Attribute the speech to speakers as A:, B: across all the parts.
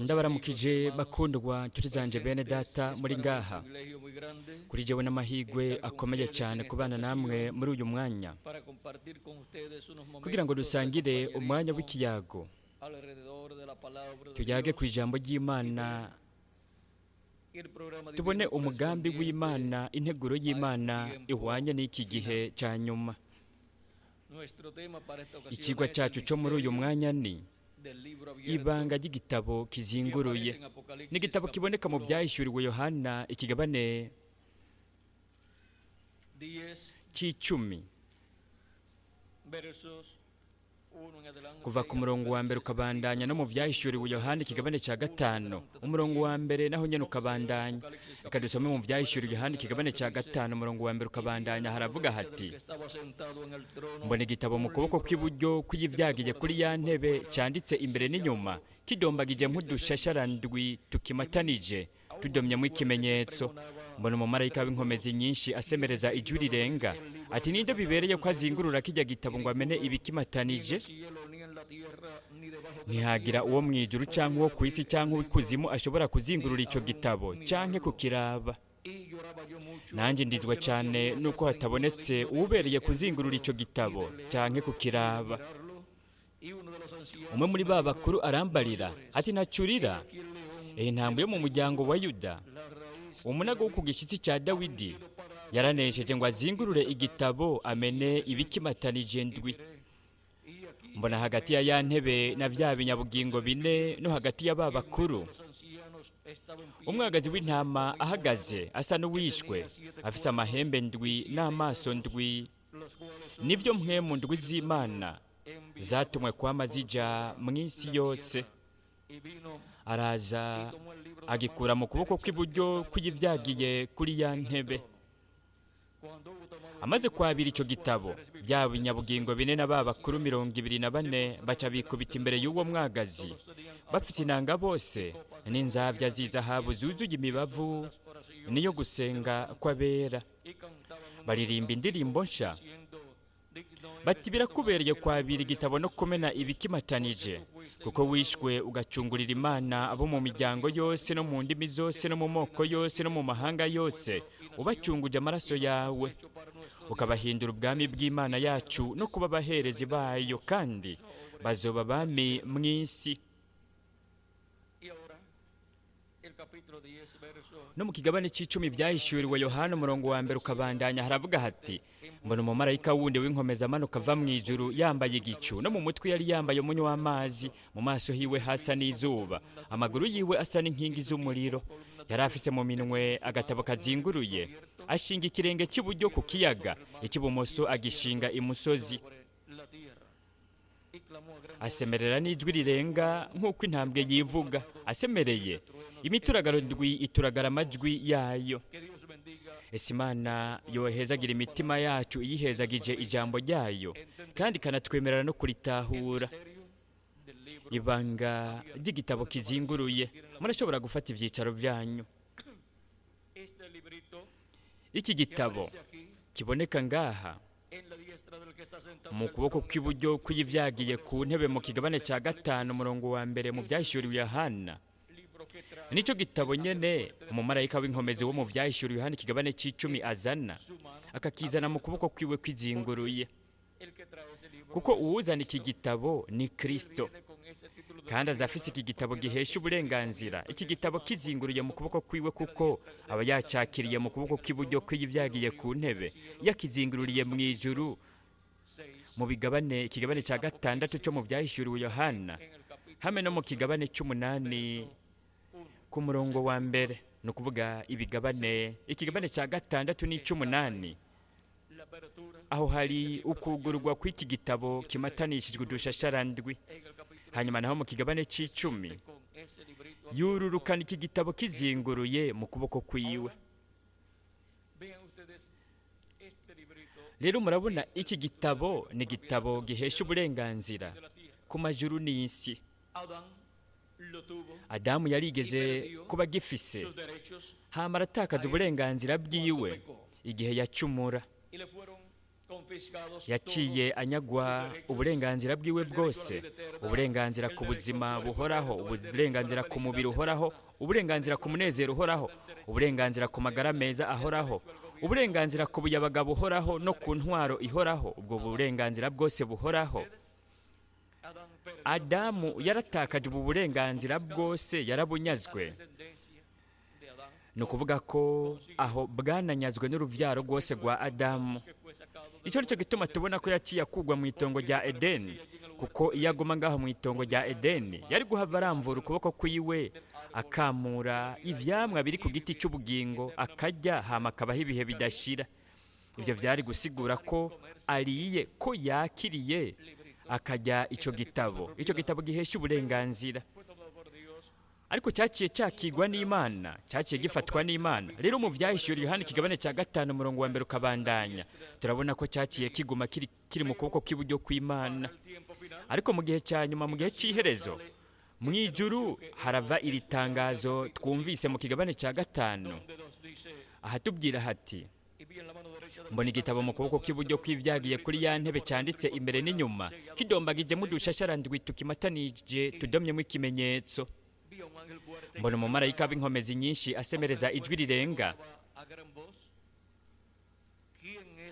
A: Ndabaramukije bakundwa nshuti zanje, bene data muri ngaha. Kuri jewe n'amahirwe akomeye cyane kubana namwe muri uyu mwanya kugira ngo dusangire umwanya w'ikiyago, tuyage ku ijambo ry'Imana, tubone umugambi w'Imana, integuro y'Imana ihwanye n'iki gihe cya nyuma. Ikigwa cyacu cyo muri uyu mwanya ni ibanga ry'igitabo kizinguruye. Ni igitabo kiboneka mu Byahishuriwe Yohana, ikigabane cy'icumi, kuva ku murongo wa mbere ukabandanya, no mu Byahishuriwe Yohana ikigabane cya 5, umurongo wa mbere, naho nyine ukabandanya. Reka dusome mu Byahishuriwe Yohana ikigabane cya 5, umurongo wa mbere ukabandanya. Haravuga hati: "Mbona igitabo mu kuboko kw'iburyo kw'iyivyagiye kuri ya ntebe, cyanditse imbere n'inyuma, kidombagije nk'udushasharandwi tukimatanije, tudomyemo ikimenyetso. Mbona umumarayika w'inkomezi nyinshi asemereza ijwi rirenga ati: 'Ninde bibereye ko azingurura kijya gitabo ngo amene ibikimatanije?' Ntihagira uwo mu ijuru cyangwa uwo ku isi cyangwa uw'ikuzimu ashobora kuzingurura icyo gitabo cyangwa kukiraba. Nanjye ndizwa cyane nuko hatabonetse uwubereye kuzingurura icyo gitabo cyangwa kukiraba. Umwe muri ba bakuru arambarira ati: 'Ntacurira, iyi ntambwe yo mu muryango wa Yuda, umunago wo ku gishyitsi cya Dawidi, yaranesheje ngo azingurure igitabo amene ibikimatanije ndwi.' Mbona hagati ya ya ntebe na bya binyabugingo bine, no hagati ya ba bakuru, umwagazi w'intama ahagaze asa n'uwishwe, afise amahembe ndwi n'amaso ndwi, nibyo mpwemu ndwi z'Imana zatumwe kwama zija mu isi yose. Araza agikura mu kuboko kw'iburyo kw'iyivyagiye kuri ya ntebe. Amaze kwabira icyo gitabo, bya binyabugingo bine na ba bakuru 24 baca bikubita imbere y'uwo mwagazi, bafite inanga bose n'inzabya z'izahabu zuzuye imibavu, niyo gusenga kw'abera. Baririmba indirimbo nsha bati: 'Birakubereye kwabira igitabo no kumena ibikimatanije, kuko wishwe ugacungurira Imana abo mu miryango yose no mu ndimi zose no mu moko yose no mu mahanga yose, ubacunguje amaraso yawe, ukabahindura ubwami bw'Imana yacu no kuba abaherezi bayo, kandi bazoba abami mu isi.'" No mu kigabane cy'icumi Byahishuriwe Yohana, umurongo wa mbere ukabandanya, haravuga hati: "Mbona umumarayika wundi w'inkomezi amanuka ava mu ijuru, yambaye igicu, no mu mutwe yari yambaye umunywa w'amazi, mu maso hiwe hasa n'izuba, amaguru yiwe asa n'inkingi z'umuriro. Yari afise mu minwe agatabo kazinguruye, ashinga ikirenge cy'iburyo ku kiyaga, icy'ibumoso agishinga imusozi. Asemerera n'ijwi rirenga nk'uko intambwe yivuga asemereye, imituragaro ndwi ituragara amajwi yayo." Ese Imana yohezagira imitima yacu iyihezagije ijambo ryayo, kandi ikanatwemerera no kuritahura, ibanga ry'igitabo kizinguruye? Murashobora gufata ibyicaro byanyu. Iki gitabo kiboneka ngaha mu kuboko kw'iburyo kw'iyivyagiye ku ntebe mu kigabane cya 5, umurongo wa mbere mu Byahishuriwe Yohana, nicyo gitabo nyene umumarayika w'inkomezi wo mu Vyahishuriwe Yohana ikigabane c'icumi azana, akakizana mu kuboko kwiwe kwizinguruye, kuko uwuzana iki gitabo ni Kristo, kandi aza afise iki gitabo gihesha uburenganzira, iki gitabo kizinguruye mu kuboko kwiwe, kuko aba yacakiriye mu kuboko kw'iburyo kw'iyivyagiye ku ntebe, yakizingururiye mu ijuru mu bigabane, ikigabane cya 6 cyo mu Byahishuriwe Yohana, hamwe no mu kigabane c'umunani ku murongo wa mbere. Ni ukuvuga ibigabane, ikigabane cya 6 n'ic'umunani, aho hari ukugurwa kw'iki gitabo kimatanishijwe udushasharandwi. Hanyuma naho mu kigabane c'icumi yururukana iki gitabo kizinguruye mu kuboko kwiwe. Rero murabona, iki gitabo ni igitabo gihesha uburenganzira ku majuru n'isi. Adamu yarigeze kuba gifise, hama aratakaza uburenganzira bwiwe igihe yacumura. Yaciye anyagwa uburenganzira bwiwe bwose, uburenganzira ku buzima buhoraho, uburenganzira ku mubiri uhoraho, uburenganzira ku munezero uhoraho, uburenganzira ku magara meza ahoraho, uburenganzira ku buyabaga buhoraho no ku ntwaro ihoraho. Ubwo burenganzira bwose buhoraho, Adamu yaratakaje ubu burenganzira bwose, yarabunyazwe. Ni ukuvuga ko aho bwananyazwe n'urubyaro rwose rwa Adamu. Icyo nicyo gituma tubona ko yaciye akugwa mu itongo rya Edeni, kuko iyo aguma ngaho mu itongo rya Edeni yari guhava aramvura ukuboko kwiwe akamura ivyamwa biri ku giti cy'ubugingo akarya, hama akabaho ibihe bidashira. Ibyo byari gusigura ko ariye, ko yakiriye akajya icyo gitabo, icyo gitabo gihesha uburenganzira. Ariko cyaciye cyakigwa n'Imana, cyaciye gifatwa n'Imana. Rero mu Byahishuriwe Yohana ikigabane cya 5 umurongo wa 1 ukabandanya, turabona ko cyaciye kiguma kiri mu kuboko kw'iburyo kw'Imana. Ariko mu gihe cya nyuma, mu gihe cy'iherezo, mu ijuru harava iri tangazo twumvise mu kigabane cya 5, ahatubwira hati: mbona igitabo mu kuboko kw'iburyo kw'ibyagiye kuri ya ntebe cyanditse imbere n'inyuma, kidombagijemo udushasharandwi tukimatanije tudomyemo ikimenyetso. Mbona umumarayika w'inkomezi nyinshi asemereza ijwi rirenga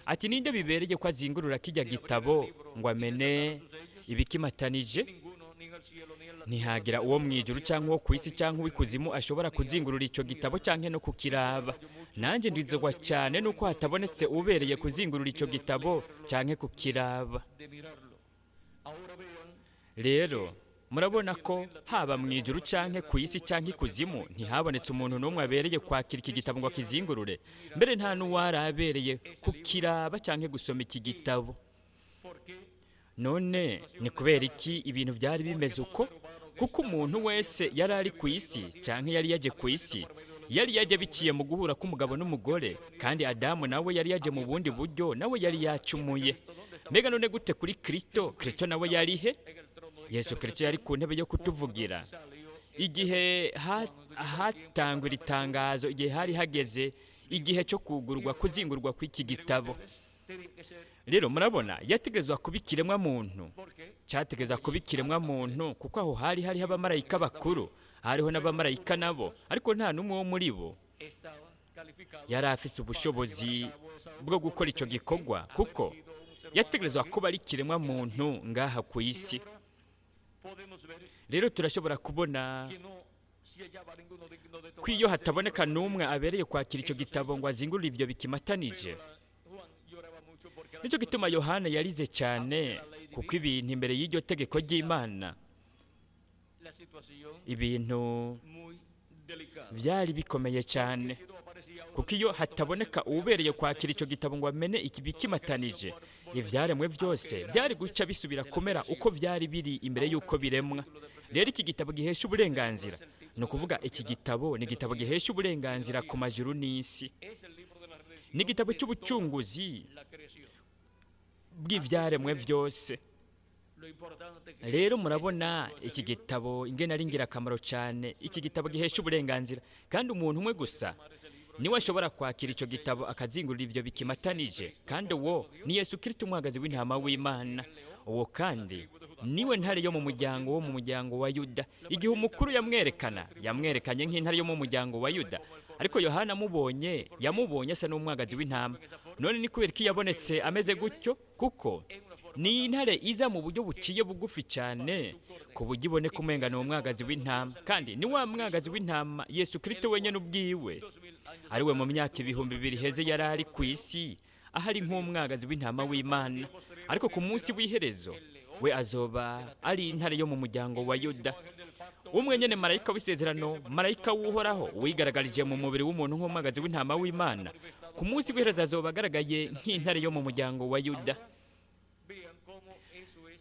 A: ati: ninde bibereye ko azingurura kijya gitabo ngo amene ibikimatanije? Ntihagira uwo mu ijuru cyangwa uwo ku isi cyangwa uw'ikuzimu ashobora kuzingurura icyo gitabo cyangwa no kukiraba. Nanjye ndizwa cyane nuko hatabonetse ubereye kuzingurura icyo gitabo cyangwa kukiraba. Rero murabona ko haba mu ijuru cyangwa ku isi cyangwa ikuzimu ntihabonetse umuntu n'umwe abereye kwakira iki gitabo ngo akizingurure. Mbere nta n'uwari abereye kukiraba cyangwa gusoma iki gitabo. None ni kubera iki ibintu byari bimeze uko? Kuko umuntu wese yari ari ku isi cyangwa yari yaje ku isi, yari yaje biciye mu guhura k'umugabo n'umugore, kandi Adamu nawe yari yaje mu bundi buryo, nawe yari yacumuye. Mbega none gute kuri Kristo? Kristo nawe yari he? Yesu Kristo yari ku ntebe yo kutuvugira. Igihe hatangwa iri tangazo, igihe hari hageze igihe cyo kugurwa, kuzingurwa kw'iki gitabo. Rero murabona yategerezwa kuba ikiremwa muntu, cyategerezwa kuba ikiremwa muntu, kuko aho hari hariho abamarayika bakuru, hariho n'abamarayika nabo, ariko nta n'umwe wo muri bo yari afise ubushobozi bwo gukora icyo gikorwa, kuko yategerezwa kuba ari ikiremwa muntu ngaha ku isi. Rero turashobora kubona ko iyo hataboneka n'umwe abereye kwakira icyo gitabo ngo azingurure ibyo bikimatanije. Nicyo gituma Yohana yarize cyane, kuko ibintu imbere y'iryo tegeko ry'Imana, ibintu byari bikomeye cyane, kuko iyo hataboneka ubereye kwakira icyo gitabo ngo amene ikibikimatanije, ibyaremwe byose byari guca bisubira kumera uko byari biri imbere y'uko biremwa. Rero iki gitabo gihesha uburenganzira, ni ukuvuga iki gitabo ni igitabo gihesha uburenganzira ku majuru n'isi, ni igitabo cy'ubucunguzi bw'ibyaremwe byose. Rero murabona iki gitabo ingene ari ingirakamaro cyane, iki gitabo gihesha uburenganzira, kandi umuntu umwe gusa niwe ashobora kwakira icyo gitabo akazingurura ibyo bikimatanije, kandi uwo ni Yesu Kristo umwagazi w'intama w'Imana. Uwo kandi niwe ntare yo mu muryango wo mu muryango wa Yuda. Igihe umukuru yamwerekana, yamwerekanye nk'intare yo mu muryango wa Yuda, ariko Yohana amubonye, yamubonye asa n'umwagazi w'intama. None ni kubera ko yabonetse ameze gutyo? Kuko ni intare iza mu buryo buciye bugufi cyane, ku buryo iboneka umenga ni umwagazi w'intama, kandi ni wa mwagazi w'intama Yesu Kristo wenyine ubwiwe, ari we mu myaka 2000 iheze yari ari ku isi, ahari nk'umwagazi w'intama w'Imana. Ariko ku munsi w'iherezo we azoba ari intare yo mu muryango wa Yuda. Umwe nyene marayika w'isezerano, marayika w'Uhoraho, wigaragarije mu mubiri w'umuntu nk'umwagazi w'intama w'Imana, ku munsi w'iherezo azoba agaragaye nk'intare yo mu muryango wa Yuda.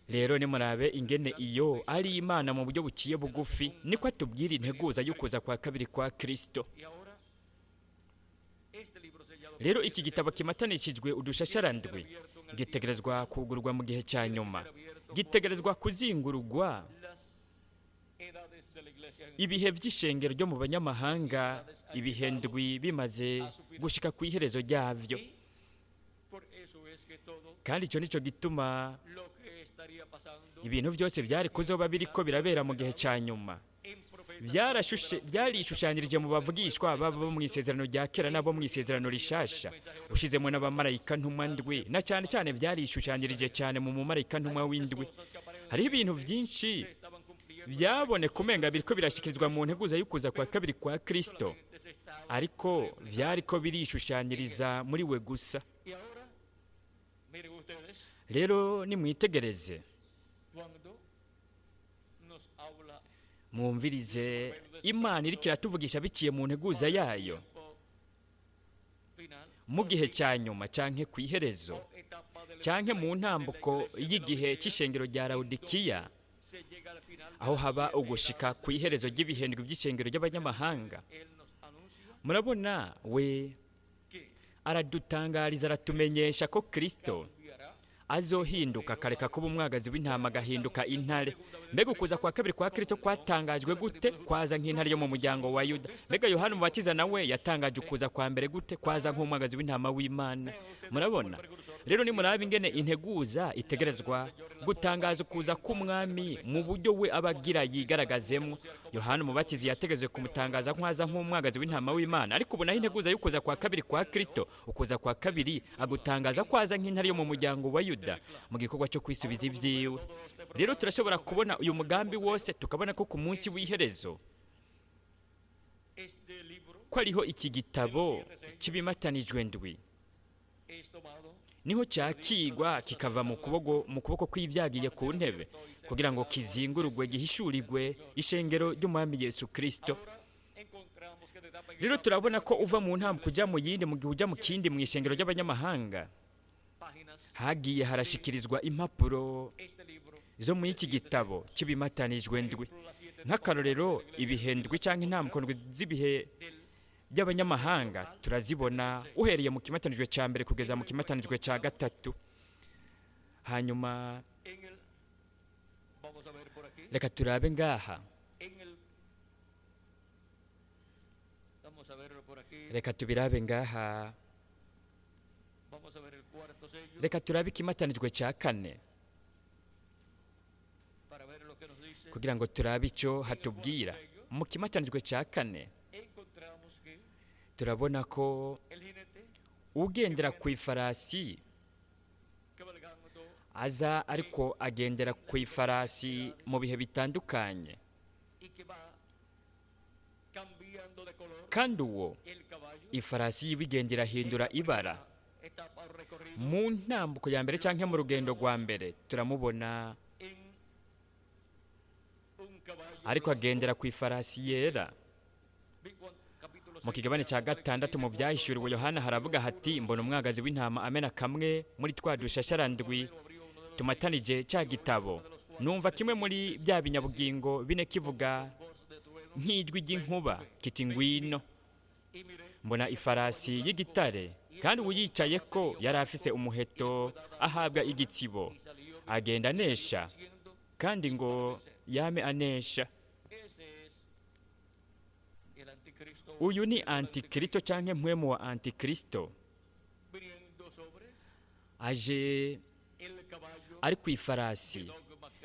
A: Rero nimurabe ingene iyo ari Imana mu buryo buciye bugufi, niko atubwira integuza y'ukuza kwa kabiri kwa Kristo. Rero iki gitabo kimatanishijwe udushasharandwi gitegerezwa kugurwa mu gihe cya nyuma, gitegerezwa kuzingurugwa ibihe by'ishengero ryo mu banyamahanga, ibihe ndwi bimaze gushika ku iherezo ryavyo. Kandi icyo nicyo gituma ibintu byose byari kuzoba biriko birabera mu gihe cya nyuma byarishushanyirije mu bavugishwa baba bo mu isezerano rya kera n'abo mu isezerano rishasha, ushizemo n'abamarayika ntumwa ndwi, na cyane cyane byarishushanyirije cyane mu mumarayika ntumwa w'indwi. Hariho ibintu byinshi byaboneka umenga biriko birashyikirizwa mu nteguza y'ukuza kwa kabiri kwa Kristo, ariko byariko birishushanyiriza muri we gusa. Rero nimwitegereze, mwumvirize Imana iriko iratuvugisha biciye mu nteguza yayo mu gihe cya nyuma canke ku iherezo canke mu ntambuko y'igihe cy'ishengero rya Lawodikiya, aho haba ugushika ku iherezo ry'ibihendwi by'ishengero ry'abanyamahanga. Murabona, we aradutangariza, aratumenyesha ko Kristo azohinduka akareka kuba umwagazi w'intama agahinduka intare. Mbega ukuza kwa kabiri kwa Kristo kwatangajwe gute? Kwaza nk'intare yo mu muryango wa Yuda. Mbega Yohana Umubatiza nawe yatangaje ukuza kwa mbere gute? Kwaza nk'umwagazi w'intama w'Imana. Murabona rero, nimuraba ingene integuza itegerezwa gutangaza ukuza k'umwami mu buryo we abagira yigaragazemo. Yohana Umubatizi yategezwe kumutangaza nk'aza nk'umwagazi w'intama w'Imana, ariko ubu naho integuza y'ukuza kwa kabiri kwa Kristo, ukuza kwa kabiri agutangaza kwaza nk'intare yo mu muryango wa Yuda mu gikorwa cyo kwisubiza ibyiwe. Rero turashobora kubona uyu mugambi wose, tukabona ko ku munsi w'iherezo ko ariho iki gitabo cy'ibimatanijwe ndwi niho cyakigwa kikava mu kuboko kw'ibyagiye ku ntebe, kugira ngo kizingurugwe gihishurirwe ishengero ry'umwami Yesu Kristo. Rero turabona ko uva mu ntambwe ujya mu yindi, mu gihe ujya mu kindi mu ishengero ry'abanyamahanga, hagiye harashikirizwa impapuro zo muri iki gitabo cy'ibimatanijwe ndwi. Nk'akarorero, ibihe ndwi cyangwa intambwe ndwi z'ibihe by'abanyamahanga turazibona uhereye mu kimatanijwe cya mbere kugeza mu kimatanijwe cya gatatu. Hanyuma reka turabe ngaha, reka tubirabe ngaha, reka turabe ikimatanijwe cya kane kugira ngo turabe icyo hatubwira. Mu kimatanijwe cya kane turabona ko ugendera ku ifarasi aza, ariko agendera ku ifarasi mu bihe bitandukanye, kandi uwo ifarasi yiwe irahindura ibara. Mu ntambuko ya mbere cyangwa mu rugendo rwa mbere turamubona ariko agendera ku ifarasi yera. Mu kigabane cya gatandatu mu byahishuriwe Yohana haravuga hati: mbona umwagazi w'intama amena kamwe muri twa dushasharandwi tumatanije cya gitabo, numva kimwe muri bya binyabugingo bine kivuga nk'ijwi ry'inkuba kiti ngwino. Mbona ifarasi y'igitare, kandi uyicaye ko yari afise umuheto, ahabwa igitsibo, agenda anesha, kandi ngo yame anesha. Uyu ni antikristo canke mpwemu wa antikristo, aje ari ku ifarasi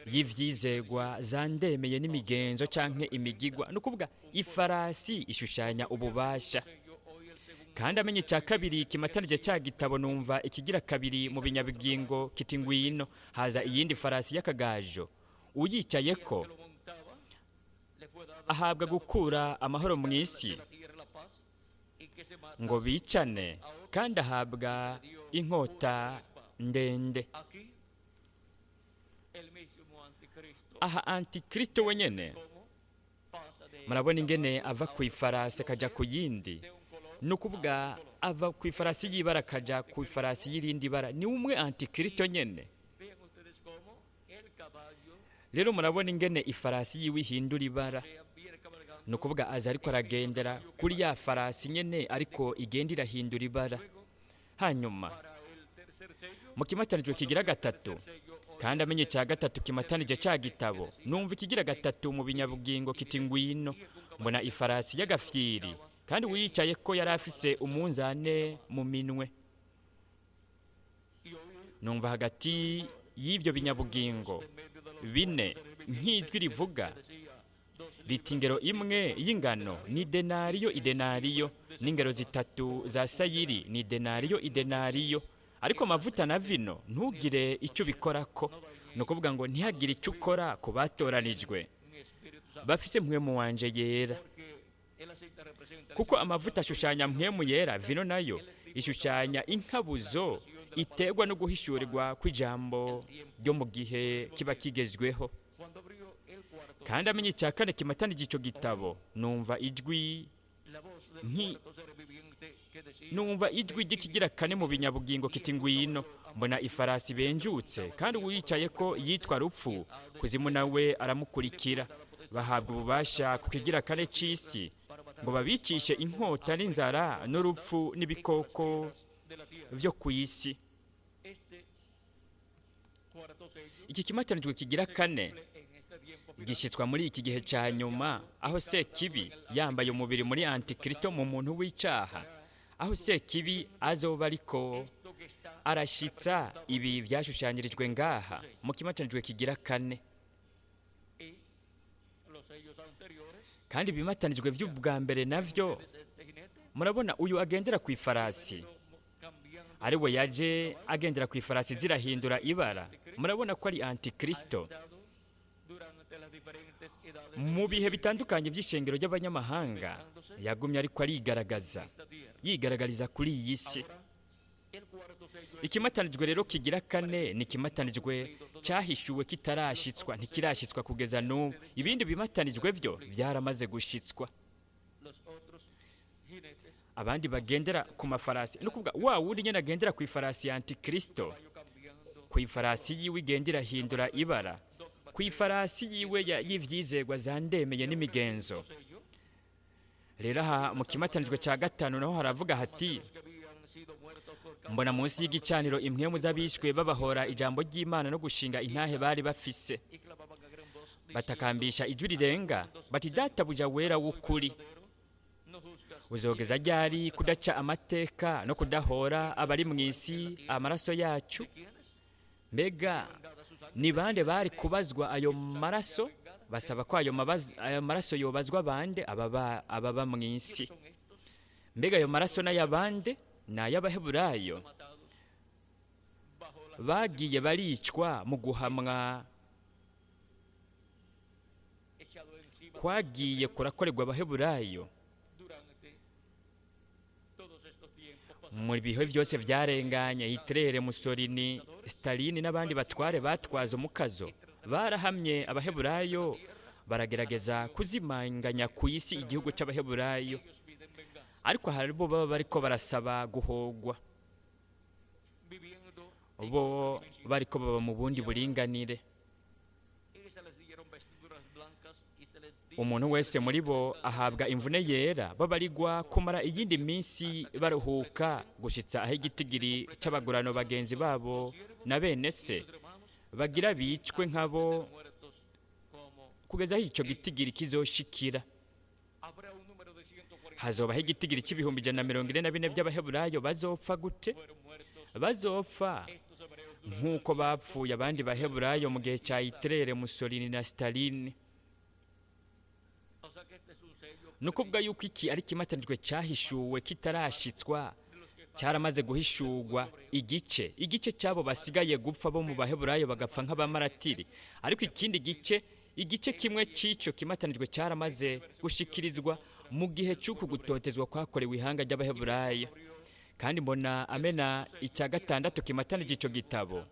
A: y'ivyizegwa zandemeye n'imigenzo canke imigigwa. Ni ukuvuga ifarasi ishushanya ububasha. Kandi amenye icya kabiri kimatanije cya gitabo, numva ikigira kabiri mu binyabugingo kiti ngwino. Haza iyindi farasi y'akagajo, uyicaye ko ahabwa gukura amahoro mu isi ngo bicane, kandi ahabwa inkota ndende. Aha antikristo wenyene murabona ingene ava ku ifarasi akajya ku yindi. Ni ukuvuga ava ku ifarasi y'ibara akajya ku ifarasi y'irindi bara. Ni umwe antikristo nyene. Rero murabona ingene ifarasi yiwe ihindura ibara. Ni ukuvuga aza ariko aragendera kuri ya farasi nyene, ariko igenda irahindura ibara. Hanyuma mu kimatanijwe kigira gatatu, kandi amenye cya gatatu kimatanije cya gitabo, numva ikigira gatatu mu binyabugingo kiti ngwino. Mbona ifarasi y'agafyiri, kandi uyicaye ko yari afise umunzane mu minwe. Numva hagati y'ibyo binyabugingo bine nk'ijwi rivuga riti: ingero imwe y'ingano ni denariyo idenariyo, n'ingero zitatu za sayiri ni denariyo idenariyo, ariko amavuta na vino ntugire icyo ubikorako. Ni ukuvuga ngo ntihagire icyo ukora ku batoranijwe bafise Mpwemu wanje Yera, kuko amavuta ashushanya Mpwemu Yera, vino nayo ishushanya inkabuzo iterwa no guhishurirwa kw'ijambo ryo mu gihe kiba kigezweho. Kandi amenye icya kane kimatanije icyo gitabo, numva ijwi ry'ikigira kane mu binyabugingo kiti: ngwino. Mbona ifarasi benjutse, kandi uwicaye ko yitwa Rupfu, Kuzimu nawe aramukurikira. Bahabwa ububasha ku kigira kane c'isi ngo babicishe inkota n'inzara n'urupfu n'ibikoko vyo ku isi. Iki kimatanijwe kigira kane gishyitswa muri iki gihe cya nyuma, aho Sekibi yambaye umubiri muri Antikristo, mu muntu w'icyaha, aho Sekibi azoba ariko arashyitsa ibi byashushanyirijwe ngaha mu kimatanijwe kigira kane. Kandi ibimatanijwe by'ubwa mbere navyo, murabona uyu agendera ku ifarasi, ari we yaje agendera ku ifarasi zirahindura ibara, murabona ko ari Antikristo. Mu bihe bitandukanye by'ishengero ry'abanyamahanga yagumye ariko arigaragaza, yigaragariza kuri iyi si. Ikimatanijwe rero kigira kane ni ikimatanijwe cyahishuwe kitarashyitswa, ntikirashyitswa kugeza n'ubu. Ibindi bimatanijwe byo byaramaze gushyitswa. Abandi bagendera ku mafarasi, ni ukuvuga wa wundi nyine agendera ku ifarasi ya Antikristo, ku ifarasi yiwe igenda irahindura ibara, ku ifarasi yiwe y'ivyizegwa za ndemeye n'imigenzo. Rero aha mu kimatanijwe cya gatanu naho haravuga hati: mbona munsi y'igicaniro impwemu z'abishwe babahora ijambo ry'Imana no gushinga intahe bari bafise, batakambisha ijwi rirenga bati: databuja wera w'ukuri, uzogeza ryari kudaca amateka no kudahora abari mu isi amaraso yacu? Mbega ni bande bari kubazwa ayo maraso? Basaba ko ayo maraso yobazwa bande? Ababa mu isi. Mbega ayo maraso n'ayabande? Ni ay'Abaheburayo bagiye baricwa mu guhamwa kwagiye kurakorerwa Abaheburayo mu bihe byose byarenganye. Hitler, Mussolini, Stalin n'abandi batware batwaza umukazo barahamye Abaheburayo, baragerageza kuzimanganya ku isi igihugu cy'Abaheburayo, ariko hari bo baba bariko barasaba guhogwa, bo bariko baba mu bundi buringanire. Umuntu wese muri bo ahabwa imvune yera, babarigwa kumara iyindi minsi baruhuka, gushitsa aho igitigiri c'abagurano bagenzi babo na bene se bagira bicwe nkabo, kugeza aho ico gitigiri kizoshikira. Hazobaho igitigiri c'144,000 by'Abaheburayo bazopfa gute? Bazopfa nk'uko bapfuye abandi Baheburayo mu gihe cya Hitler, Mussolini na Stalin. Ni ukuvuga yuko iki ari ikimatanijwe cyahishuwe kitarashyitswa, cyaramaze guhishurwa igice cy'abo basigaye gupfa bo mu Baheburayo bagapfa nk'abamaratiri, ariko ikindi gice, igice kimwe cy'icyo kimatanijwe cyaramaze gushikirizwa mu gihe cy'uku gutotezwa kwakorewe ihanga ry'Abaheburayo. Kandi mbona amena icya gatandatu kimatanije icyo gitabo,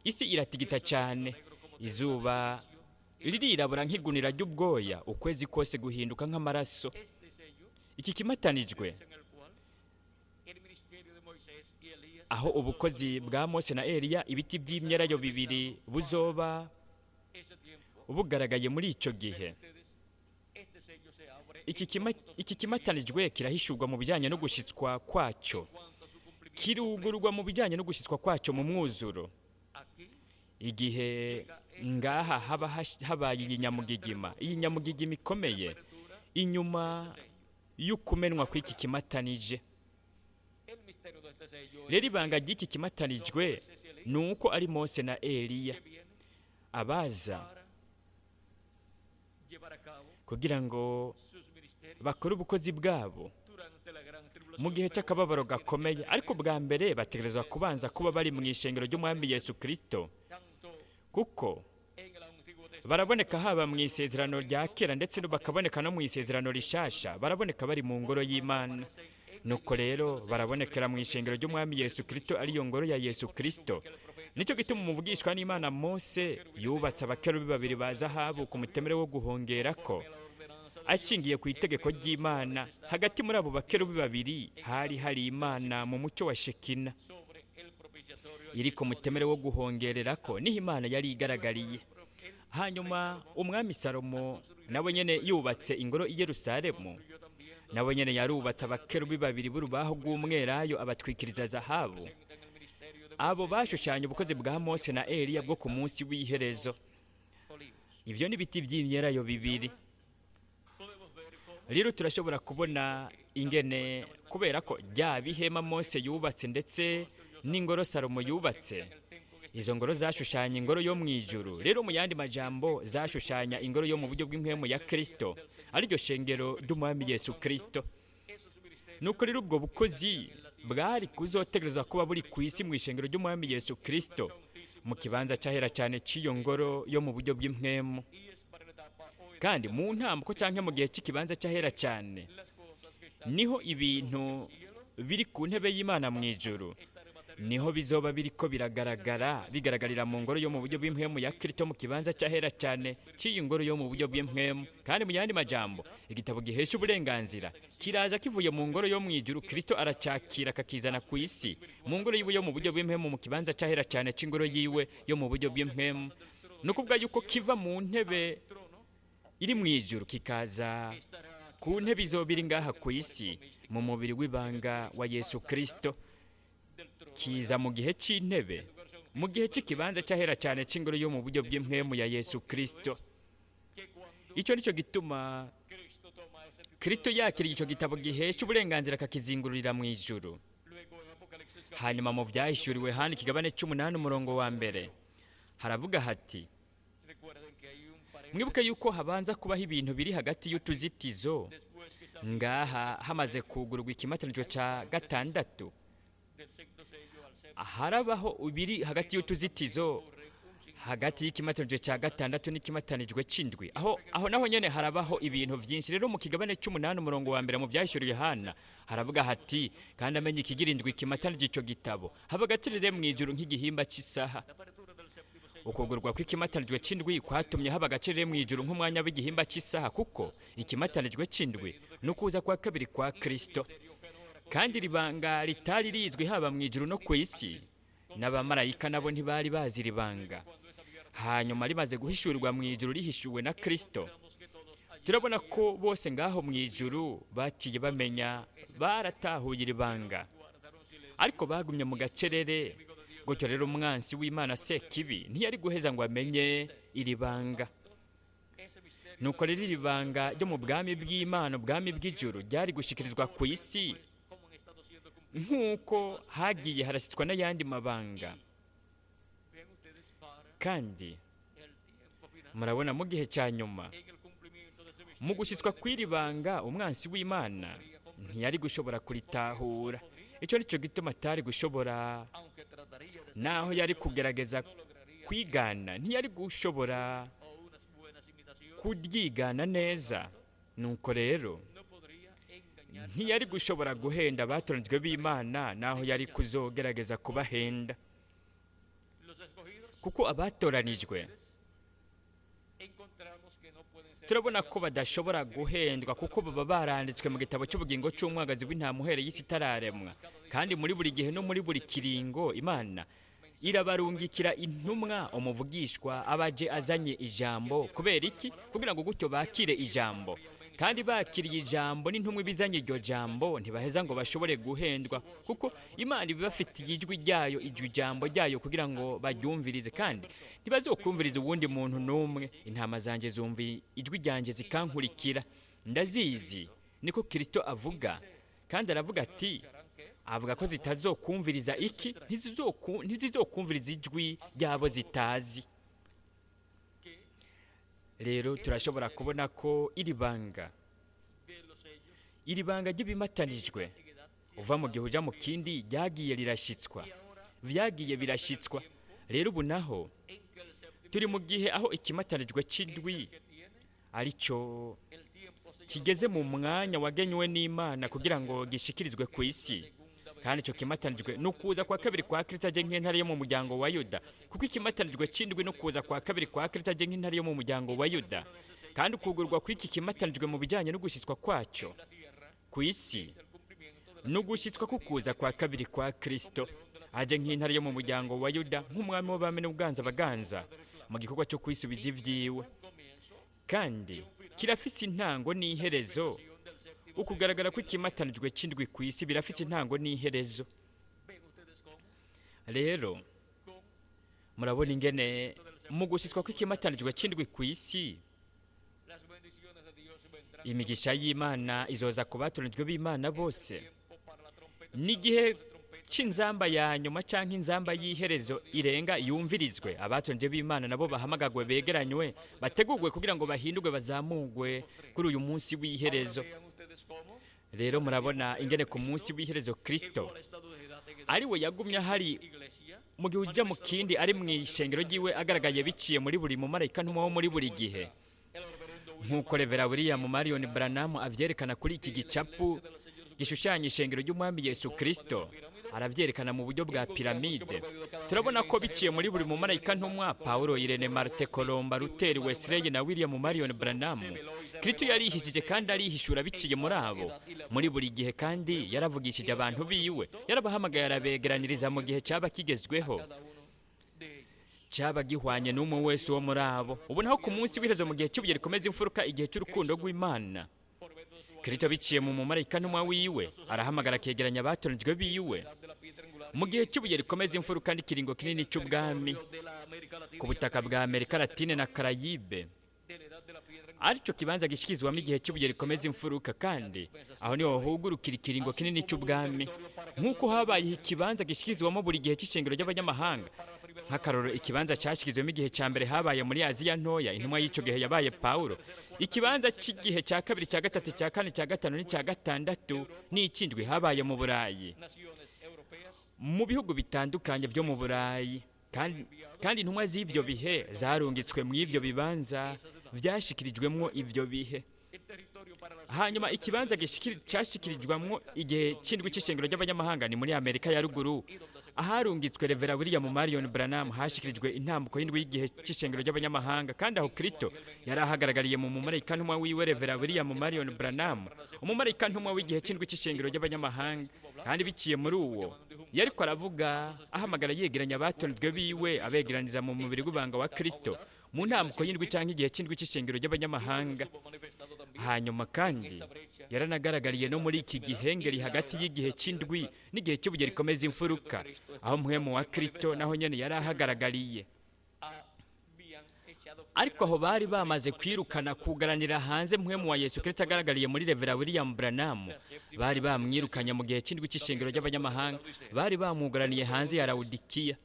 A: isi iratigita cyane, izuba ririrabura nk'igunira ry'ubwoya, ukwezi kose guhinduka nk'amaraso. Iki kimatanijwe aho ubukozi bwa Mose na Eliya, ibiti by'imyelayo bibiri, buzoba bugaragaye muri icyo gihe. Iki kimatanijwe kirahishurwa mu bijyanye no gushyitswa kwacyo, kirugurwa mu bijyanye no gushyitswa kwacyo mu mwuzuro. Igihe ngaha haba habaye iyi nyamugigima, iyi nyamugigima ikomeye inyuma y'ukumenwa kw'iki kimatanije. Rero ibanga ry'iki kimatanijwe Ni uko ari Mose na Eliya abaza kugira ngo bakore ubukozi bwabo mu gihe cy'akababaro gakomeye. Ariko bwa mbere bategerezwa kubanza kuba bari mu ishengero ry'Umwami Yesu Kristo, kuko baraboneka haba mu isezerano rya kera ndetse bakaboneka no mu isezerano rishasha, baraboneka bari mu ngoro y'Imana. Nuko rero barabonekera mu ishengero ry'Umwami Yesu Kristo, ariyo ngoro ya Yesu Kristo. Nicyo gituma umuvugishwa n'Imana Mose yubatse abakerubi babiri ba zahabu ku mutemere wo guhongerako, ashingiye ku itegeko ry'Imana. Hagati muri abo bakerubi babiri hari hari Imana mu mucyo wa Shekina iri ku mutemere wo guhongererako, niho Imana yari igaragariye. Hanyuma umwami Salomo nawe nyene yubatse ingoro i Yerusalemu, nawe nyene yarubatse abakerubi babiri b'urubaho rw'umwelayo, abatwikiriza zahabu. Abo bashushanya ubukozi bwa Mose na Eliya bwo ku munsi w'iherezo. Ivyo ni ibiti vy'imyelayo bibiri. Rero turashobora kubona ingene, kubera ko rya bihema Mose yubatse ndetse n'ingoro Salomo yubatse, izo ngoro zashushanya ingoro yo mu ijuru. Rero mu yandi majambo, zashushanya ingoro yo mu buryo bw'impwemu ya Kristo, ariryo shengero ry'Umwami Yesu Kristo. Nuko rero ubwo bukozi bwari kuzotegerezwa kuba buri ku isi mu ishengero ry'Umwami Yesu Kristo, mu kibanza cyahera cyane cy'iyo ngoro yo mu buryo bw'impwemu. Kandi mu ntambuko cyangwa mu gihe cy'ikibanza cyahera cyane, niho ibintu biri ku ntebe y'Imana mu ijuru, niho bizoba biriko biragaragara, bigaragarira mu ngoro yo mu buryo bw'impwemu ya Kristo, mu kibanza cyahera cyane cy'iyi ngoro yo mu buryo bw'impwemu. Kandi mu yandi majambo, igitabo gihesha uburenganzira kiraza kivuye mu ngoro yo mu ijuru, Kristo aracakira akakizana ku isi mu ngoro yiwe yo mu buryo bw'impwemu, mu kibanza cyahera cyane cy'ingoro yiwe yo mu buryo bw'impwemu. Ni ukuvuga yuko kiva mu ntebe iri mu ijuru kikaza ku ntebe izoba iri ngaha ku isi mu mubiri w'ibanga wa Yesu Kristo. Kiza mu gihe cy'intebe, mu gihe cy'ikibanza cyahera cyane cy'ingoro yo mu buryo bw'impwemu ya Yesu Kristo. Icyo nicyo gituma Kristo yakiriye icyo gitabo gihesha uburenganzira akakizingururira mu ijuru. Hanyuma mu Byahishuriwe handi ikigabane cy'umunani umurongo wa mbere haravuga hati: mwibuke yuko habanza kubaho ibintu biri hagati y'utuzitizo ngaha hamaze kugurwa ikimatanijwe cya gatandatu, harabaho ibiri hagati y'utuzitizo, hagati y'ikimatanijwe cya gatandatu n'ikimatanijwe cy'indwi. Aho naho nyene harabaho ibintu vyinshi. Rero mu kigabane cy'umunani umurongo wa mbere mu Byahishuriwe Yohana haravuga hati: kandi amenye ikigira indwi kimatanije ico gitabo, haba agacerere mu ijuru nk'igihimba cy'isaha. Ukugurwa kw'ikimatanijwe cy'indwi kwatumye haba agacerere mu ijuru nk'umwanya w'igihimba cy'isaha, kuko ikimatanijwe cy'indwi n'ukuza kwa kabiri kwa Kristo. Kandi ribanga ritari rizwi haba mu ijuru no ku isi, n'abamarayika nabo ntibari bazi ribanga. Hanyuma rimaze guhishurirwa mu ijuru rihishuwe na Kristo, turabona ko bose ngaho mu ijuru baciye bamenya, baratahuye iri banga, ariko bagumye mu gacerere. Gutyo rero umwansi w'Imana Sekibi ntiyari guheza ngo amenye iri banga. Nuko rero iri banga ryo mu bwami bw'Imana, ubwami bw'ijuru, ryari gushikirizwa ku isi nk'uko hagiye harashyitswa n'ayandi mabanga. Kandi murabona mu gihe cya nyuma, mu gushyitswa kw'iri banga, umwansi w'Imana ntiyari gushobora kuritahura. Icyo nicyo gituma atari gushobora, naho yari kugerageza kwigana, ntiyari gushobora kuryigana neza. Nuko rero ntiyari gushobora guhenda abatoranijwe b'Imana, naho yari kuzogerageza kubahenda, kuko abatoranijwe turabona ko badashobora guhendwa, kuko baba baranditswe mu gitabo cy'ubugingo cy'umwagazi w'intama uhereye isi itararemwa. Kandi muri buri gihe no muri buri kiringo Imana irabarungikira intumwa, umuvugishwa abaje azanye ijambo. Kubera iki? Kugira ngo gutyo bakire ijambo. Kandi bakiriye ijambo n'intumwa ibizanye iryo jambo, ntibaheza ngo bashobore guhendwa, kuko Imana ibibafitiye ijwi ryayo, ijwi jambo ryayo, kugira ngo baryumvirize. Kandi ntibazokumviriza uwundi muntu n'umwe. Intama zanjye zumva ijwi ryanjye zikankurikira, ndazizi, niko Kristo avuga. Kandi aravuga ati: Avuga ko zitazokumviriza iki? Ntizizokumviriza ijwi ryabo zitazi. Rero turashobora kubona ko iri banga, iri banga ry'ibimatanijwe uva mu gihe uja mu kindi, ryagiye rirashyitswa, vyagiye birashyitswa. Rero ubu naho turi mu gihe aho ikimatanijwe c'indwi aricyo kigeze mu mwanya wagenywe n'Imana kugira ngo gishikirizwe ku isi. Kandi icyo kimatanijwe ni ukuza kwa kabiri kwa Kristo aje nk'intare yo mu muryango wa Yuda, kuko ikimatanijwe c'indwi no kuza kwa kabiri kwa Kristo aje nk'intare yo mu muryango wa Yuda. Kandi ukugurwa kw'iki kimatanijwe mu bijyanye no gushyitswa kwacyo ku isi no gushyitswa kukuza kwa kabiri kwa Kristo aje nk'intare yo mu muryango wa Yuda, nk'umwami w'abami n'ubwanza baganza mu gikorwa cyo kwisubiza ibyiwe. Kandi kirafise intango n'iherezo. Ukugaragara kw'ikimatanijwe c'indwi ku isi birafise intango n'iherezo. Rero murabona ingene mu gushyitswa kw'ikimatanijwe c'indwi ku isi, imigisha y'Imana izoza ku batoranijwe b'Imana bose. N'igihe c'inzamba ya nyuma canke inzamba y'iherezo irenga yumvirizwe, abatoranijwe b'Imana nabo bahamagagwe, begeranywe, bategurwe kugira ngo bahindurwe, bazamugwe kuri uyu munsi w'iherezo. Rero murabona ingene ku munsi w'iherezo Kristo ari we yagumye ahari mu gihe ujya mu kindi, ari mu ishengero ryiwe, agaragaye biciye muri buri mumarayika ntumwa wo muri buri gihe, nk'uko Revera William Marion Branham avyerekana kuri iki gicapu gishushanya ishengero ry'Umwami Yesu Kristo. Aravyerekana mu buryo bwa piramide. Turabona ko biciye muri buri mumarayika ntumwa, Paulo, Irene, Martin, Columba, Luther, Wesley na William Marion Branham, Kristo yarihishije kandi arihishura biciye muri abo muri buri gihe. Kandi yaravugishije abantu biwe, yarabahamagaye, arabegeraniriza mu gihe cyaba kigezweho, cyaba gihwanye n'umwe wese wo muri abo. Ubu naho ku munsi w'iherezo, mu gihe cy'ibuye rikomeza imfuruka, igihe cy'urukundo rw'Imana, Kristo biciye mu mumarayika ntumwa wiwe arahamagara, akegeranya abatoranijwe biwe mu gihe cy'ibuye rikomeza imfuruka n'ikiringo kinini cy'ubwami ku butaka bwa Amerika Latine na Karayibe, aricyo kibanza gishyikirizwamo igihe cy'ibuye rikomeza imfuruka. Kandi aho niho hugurukira ikiringo kinini cy'ubwami, nk'uko habaye ikibanza gishyikirizwamo buri gihe cy'ishengero ry'abanyamahanga. Nk'akaroro, ikibanza cyashyikirizwamo igihe cya mbere habaye muri Aziya Ntoya, intumwa y'icyo gihe yabaye Pawulo. Ikibanza cy'igihe cya kabiri, cya gatatu, cya kane, cya gatanu n'icya gatandatu n'ikindwi habaye mu Burayi, mu bihugu bitandukanye byo mu Burayi. Kandi intumwa z'ibyo bihe zarungitswe mu ibyo bibanza byashyikirijwemo ibyo bihe. Hanyuma ikibanza cyashyikirijwemo igihe cy'indwi cy'ishengero ry'abanyamahanga ni muri Amerika ya Ruguru, aharungitswe Revera William Marion Branham. Hashyikirijwe intambuko y'indwi y'igihe cy'ishengero ry'abanyamahanga, kandi aho Kristo yari ahagaragariye mu mumarayika ntumwa wiwe Revera William Marion Branham, umumarayika ntumwa w'igihe cy'indwi cy'ishengero ry'abanyamahanga. Kandi biciye muri uwo yariko aravuga, ahamagara, yegeranya abatoranijwe biwe, abegeraniza mu mubiri w'ibanga wa Kristo mu ntambuko y'indwi cyangwa igihe cy'indwi cy'ishengero ry'abanyamahanga. Hanyuma kandi yaranagaragariye no muri iki gihengeri hagati y'igihe cy'indwi n'igihe cy'ibuye rikomeza imfuruka, aho mpwemu wa Kristo naho nyene yari ahagaragariye. Ariko aho bari bamaze kwirukana, kugaranira hanze mpwemu wa Yesu Kristo agaragariye muri Revera William Branham. Bari bamwirukanye mu gihe cy'indwi cy'ishengero ry'abanyamahanga, bari bamugaraniye hanze ya Lawodikiya.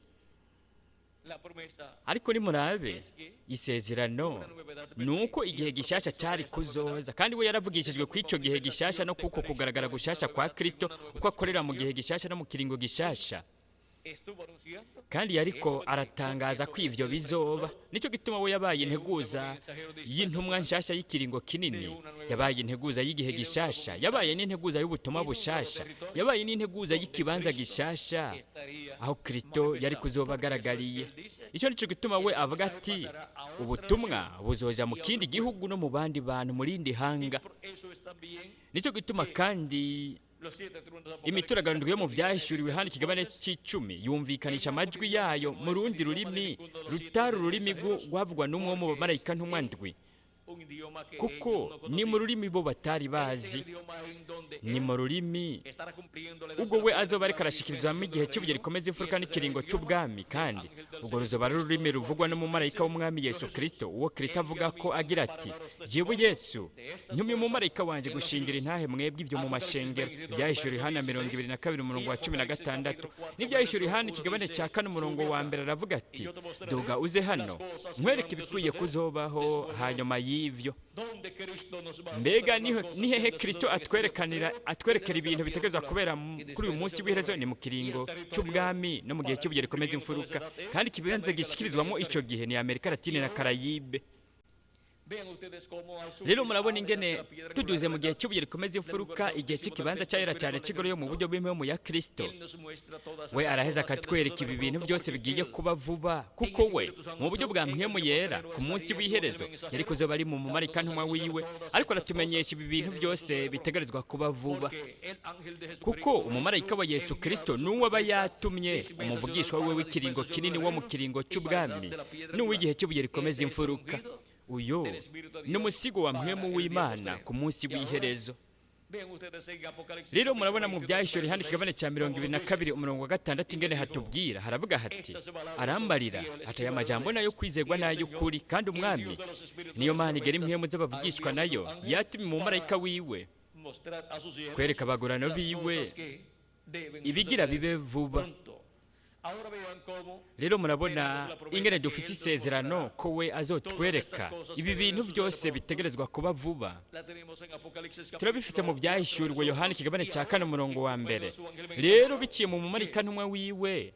A: Ariko nimurabe, isezerano ni uko igihe gishasha cyari kuzoza, kandi we yaravugishijwe ku icyo gihe gishasha no kuko kugaragara gushasha kwa Kristo, uko akorera mu gihe gishasha no mu kiringo gishasha. Kandi yariko aratangaza ko ivyo bizoba. Nicyo gituma we yabaye integuza y'intumwa nshasha y'ikiringo kinini, yabaye integuza y'igihe gishasha, yabaye n'integuza y'ubutumwa bushasha, yabaye n'integuza y'ikibanza gishasha aho Kristo yari kuzoba agaragariye. Icyo nicyo gituma we avuga ati: "Ubutumwa buzoja mu kindi gihugu no mu bandi bantu, mu rindi hanga." Nicyo gituma kandi imituragaro yo mu Byahishuriwe hano ikigabane cy'icumi yumvikanisha amajwi yayo mu rundi rurimi rutari ururimi rwavugwa n'umwe wo mu bamarayika ntumwa ndwi. Kuko ni mu rurimi bo batari bazi, ni mu rurimi ubwo we azoba ariko arashikirizwamo igihe cy'ibuye rikomeza imfuruka n'ikiringo cy'ubwami, kandi ubwo ruzoba ari ururimi ruvugwa n'umumarayika w'umwami Yesu Kristo, uwo Kristo avuga ko agira ati: "Jewe Yesu ntumye umumarayika wanjye gushingira intahe mwebwe ibyo mu mashengero." Ibyahishuriwe Yohana 22 umurongo wa 16, n'ibyahishuriwe Yohana ikigabane cya 4 umurongo wa 1, aravuga ati: "Duga uze hano nkwereke ibikwiye kuzobaho hanyuma y'ivyo." Mbega ni hehe Kristo atwerekanira, atwerekera ibintu bitegerezwa kubera kuri uyu munsi w'iherezo? Ni mu kiringo cy'ubwami no mu gihe cy'ibuye rikomeza imfuruka, kandi ikibanza gishyikirizwamo icyo gihe ni Amerika Latine na Karayibe. Rero murabona ingene tuduze mu gihe cy'ibuye rikomeza imfuruka, igihe cy'ikibanza cyahera cyane cy'ingoro yo mu buryo bw'impemu ya Kristo, we araheza akatwereka ibi bintu byose bigiye kuba vuba, kuko we mu buryo bwa mpemu yera ku munsi w'iherezo yari kuzoba ari mu mumarayika ntumwa wiwe, ariko aratumenyesha ibi bintu byose bitegerezwa kuba vuba, kuko umumarayika wa Yesu Kristo n'uwo aba yatumye, umuvugishwa we w'ikiringo kinini wo mu kiringo cy'ubwami n'uw'igihe cy'ibuye rikomeza imfuruka. Uyu ni umusigo wa mpemu w'Imana ku munsi w'iherezo. Rero murabona mu byahishuriwe hano ikigabane cya 22 umurongo wa 6 ingene hatubwira, haravuga hati: "Arambarira ati: aya majambo nayo kwizerwa n'ay'ukuri, kandi umwami niyo Mana igera impwemu z'abavugishwa nayo yatumye umumarayika wiwe kwereka abagorano biwe ibigira bibe vuba." Rero murabona ingene dufise isezerano ko we azotwereka ibi bintu byose bitegerezwa kuba vuba. Turabifite mu byahishuriwe Yohana ikigabane cya 4 umurongo wa 1. Rero biciye mu mumarayika ntumwa wiwe,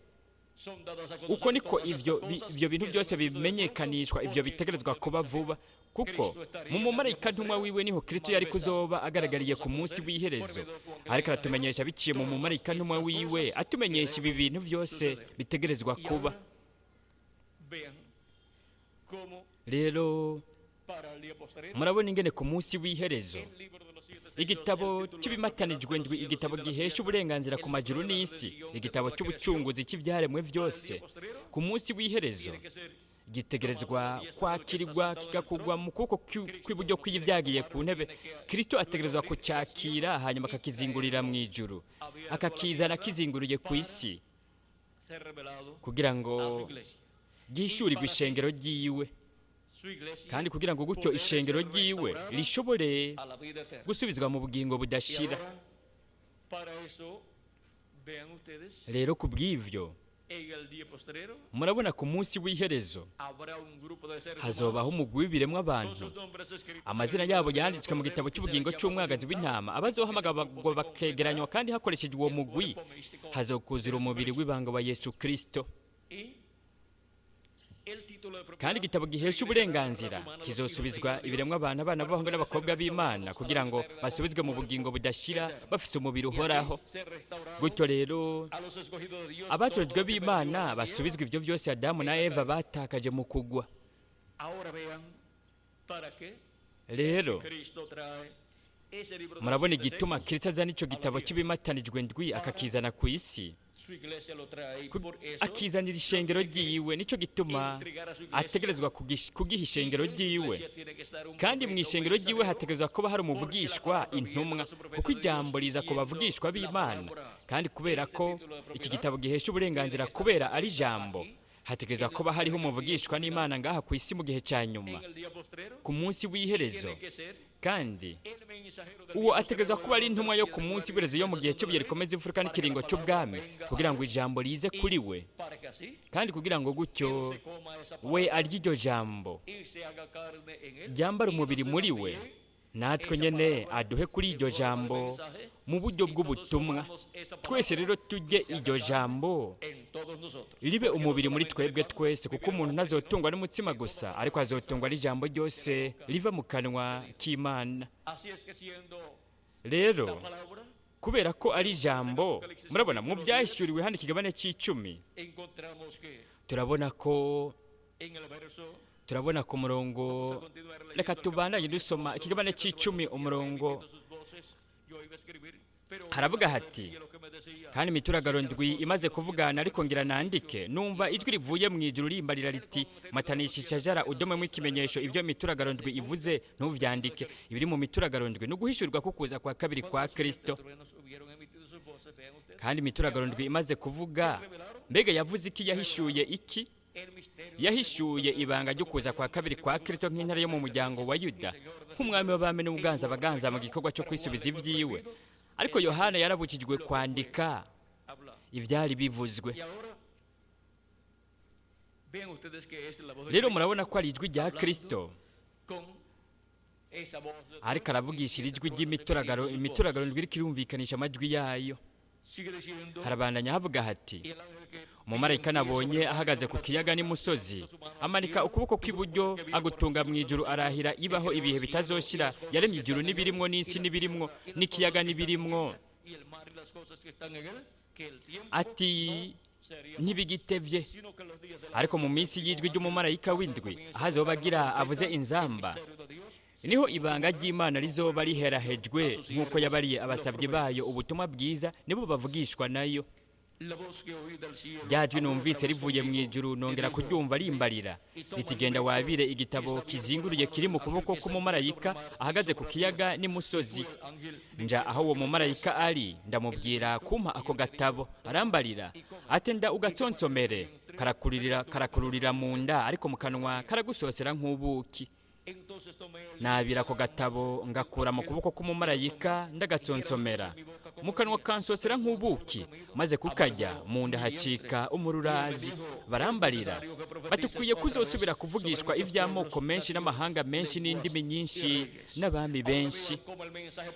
A: uko niko ivyo bintu byose bimenyekanishwa, ivyo bitegerezwa kuba vuba, kuko mu mumarayika ntumwa wiwe niho Kristo yari kuzoba agaragariye ku munsi w'iherezo, ariko aratumenyesha biciye mu mumarayika ntumwa wiwe, atumenyesha ibi bintu byose bitegerezwa kuba. Rero murabona ingene ku munsi w'iherezo igitabo cy'ibimatanijwe ndwi, igitabo gihesha uburenganzira ku majuru n'isi, igitabo cy'ubucunguzi cy'ibyaremwe byose, ku munsi w'iherezo gitegerezwa kwakirwa kigakugwa mu kuboko kw'iburyo kw'ibyagiye ku ntebe. Kristo ategerezwa kucyakira, hanyuma akakizingurira mu ijuru, akakizana kizinguriye ku isi, kugira ngo gishyurirwe ishengero ryiwe, kandi kugira ngo gutyo ishengero ryiwe rishobore gusubizwa mu bugingo budashira. Rero ku bw'ivyo murabona ku munsi w'iherezo hazobaho umugwi w'ibiremwa abantu, amazina yabo yanditswe mu gitabo cy'ubugingo cy'umwagazi w'intama, abazohamagarwa bakegeranywa, kandi hakoreshejwe uwo mugwi hazokuzura umubiri w'ibanga wa Yesu Kristo. Kandi igitabo gihesha uburenganzira kizosubizwa ibiremwa abantu, abana b'abahungu n'abakobwa b'Imana, kugira ngo basubizwe mu bugingo budashira bafise umubiri uhoraho. Gutyo rero abatojwe b'Imana basubizwa ibyo byose Adamu na Eva batakaje mu kugwa. Rero murabona igituma Kristo azana ico gitabo cy'ibimatanijwe ndwi akakizana ku isi, akizanira ishengero ryiwe. Nico gituma ategerezwa kugiha ishengero ryiwe, kandi mu ishengero ryiwe hategerezwa kuba hari umuvugishwa intumwa, kuko ijambo riza ku bavugishwa b'Imana. Kandi kubera ko iki gitabo gihesha uburenganzira kubera ari ijambo, hategerezwa kuba hariho umuvugishwa n'Imana ngaha ku isi mu gihe cya nyuma, ku munsi w'iherezo. Kandi uwo ategerezwa kuba ari intumwa yo ku munsi w'iherezo yo mu gihe cy'ibuye rikomeza imfuruka n'ikiringo cy'ubwami, kugira ngo ijambo rize kuri we, kandi kugira ngo gutyo we arye iryo jambo ryambara umubiri muri we, natwe nyene aduhe kuri iryo jambo mu buryo bw'ubutumwa. Twese rero tujye iryo jambo ribe umubiri muri twebwe twese, kuko umuntu ntazotungwa n'umutsima gusa, ariko azotungwa n'ijambo ryose riva mu kanwa k'Imana. Rero kubera ko ari ijambo, murabona mu byahishuriwe hano ikigabane cy'icumi, turabona ko turabona ku murongo, reka tubandanye dusoma ikigabane cy'icumi umurongo Haravuga hati: "Kandi imituragaro ndwi imaze kuvugana, ariko ngira nandike, numva ijwi rivuye mu ijuru rimbarira riti: 'Matanisha ishajara, udomemo ikimenyesho ibyo imituragaro ndwi ivuze, ntuvyandike.'" Ibiri mu mituragaro ndwi ni uguhishurirwa kukuza kwa kabiri kwa Kristo. Kandi imituragaro ndwi imaze kuvuga, mbega yavuze iki? Yahishuye iki? Yahishuye ibanga ryo kuza kwa kabiri kwa Kristo nk'intare yo mu muryango wa Yuda, nk'umwami w'abami n'ubuganza baganza mu gikorwa cyo kwisubiza ibyiwe. Ariko Yohana yarabukijwe kwandika ibyari bivuzwe. Rero murabona ko ari ijwi rya Kristo ariko aravugisha ijwi ry'imituragaro, imituragaro ndwi iriko irumvikanisha amajwi yayo. Harabandanya havuga hati: "Umumarayika nabonye ahagaze ku kiyaga n'imusozi, amanika ukuboko kw'iburyo agutunga mu ijuru, arahira ibaho ibihe bitazoshira, yaremye ijuru n'ibirimwo, n'isi n'ibirimwo, n'ikiyaga n'ibirimwo, ati: 'Ntibigitevye, ariko mu minsi y'ijwi ry'umumarayika w'indwi, aho azoba agira avuze inzamba, niho ibanga ry'Imana rizoba riherahejwe, nk'uko yabariye abasabyi bayo ubutumwa bwiza, nibo bavugishwa nayo.' Rya jwi numvise rivuye mu ijuru nongera kuryumva rimbarira riti: 'Genda wabire igitabo kizinguruye kiri mu kuboko k'umumarayika ahagaze ku kiyaga n'imusozi.' Nja aho uwo mumarayika ari, ndamubwira kumpa ako gatabo. Arambarira ati: 'Nda ugatsonsomere, karakururira, karakururira mu nda, ariko mu kanwa karagusosera nk'ubuki.' Nabira ako gatabo ngakura mu kuboko k'umumarayika, ndagatsonsomera, mu kanwa kansosera nk'ubuki, maze kukajya mu nda hacika umururazi. Barambarira bati: 'Ukwiye kuzosubira kuvugishwa iby'amoko menshi n'amahanga menshi n'indimi nyinshi n'abami benshi.'"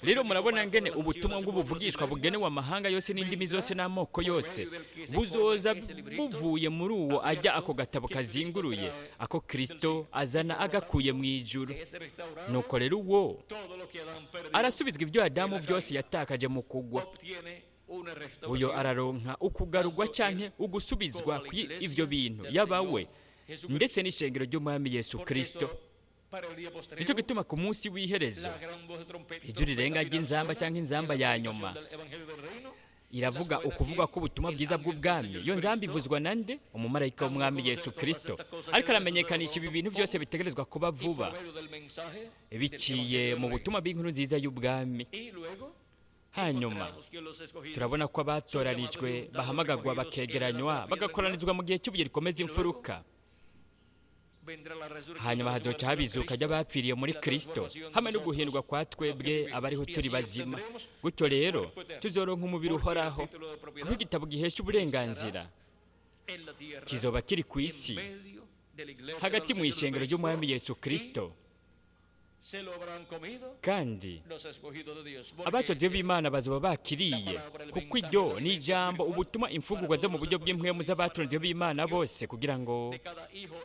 A: Rero murabona ngene ubutumwa bw'ubuvugishwa bugenewe amahanga yose n'indimi zose n'amoko yose buzoza buvuye muri uwo ajya ako gatabo kazinguruye, ako Kristo azana agakuye mu ijuru. Nuko rero uwo arasubizwa ibyo Adamu byose yatakaje mu kugwa. Uyo araronka ukugarurwa canke ugusubizwa kwi ivyo bintu, yaba we ndetse n'ishengero ry'Umwami Yesu Kristo. Nicyo gituma ku munsi w'iherezo ijwi rirenga ry'inzamba cyangwa inzamba ya nyuma iravuga ukuvuga ko ubutumwa bwiza bw'ubwami. Iyo nzamba ivuzwa na nde? Umumarayika w'Umwami Yesu Kristo, ariko aramenyekanisha ibi bintu byose bitegerezwa kuba vuba biciye mu butumwa bw'inkuru nziza y'ubwami. Hanyuma turabona ko abatoranijwe bahamagagwa, bakegeranywa, bagakoranizwa mu gihe cy'ibuye rikomeza imfuruka. Hanyuma hazoca habizuka ry'abapfiriye muri Kristo, hamwe no guhindwa kwa twebwe abariho turi bazima. Gutyo rero tuzoronka umubiri uhoraho, kuko igitabo gihesha uburenganzira kizoba kiri ku isi hagati mu ishengero ry'Umwami Yesu Kristo, kandi abatojwe b'Imana bazoba bakiriye, kuko iryo ni ijambo, ubutumwa, imfungurwa zo mu buryo bw'impwemu z'abatojwe b'Imana bose, kugira ngo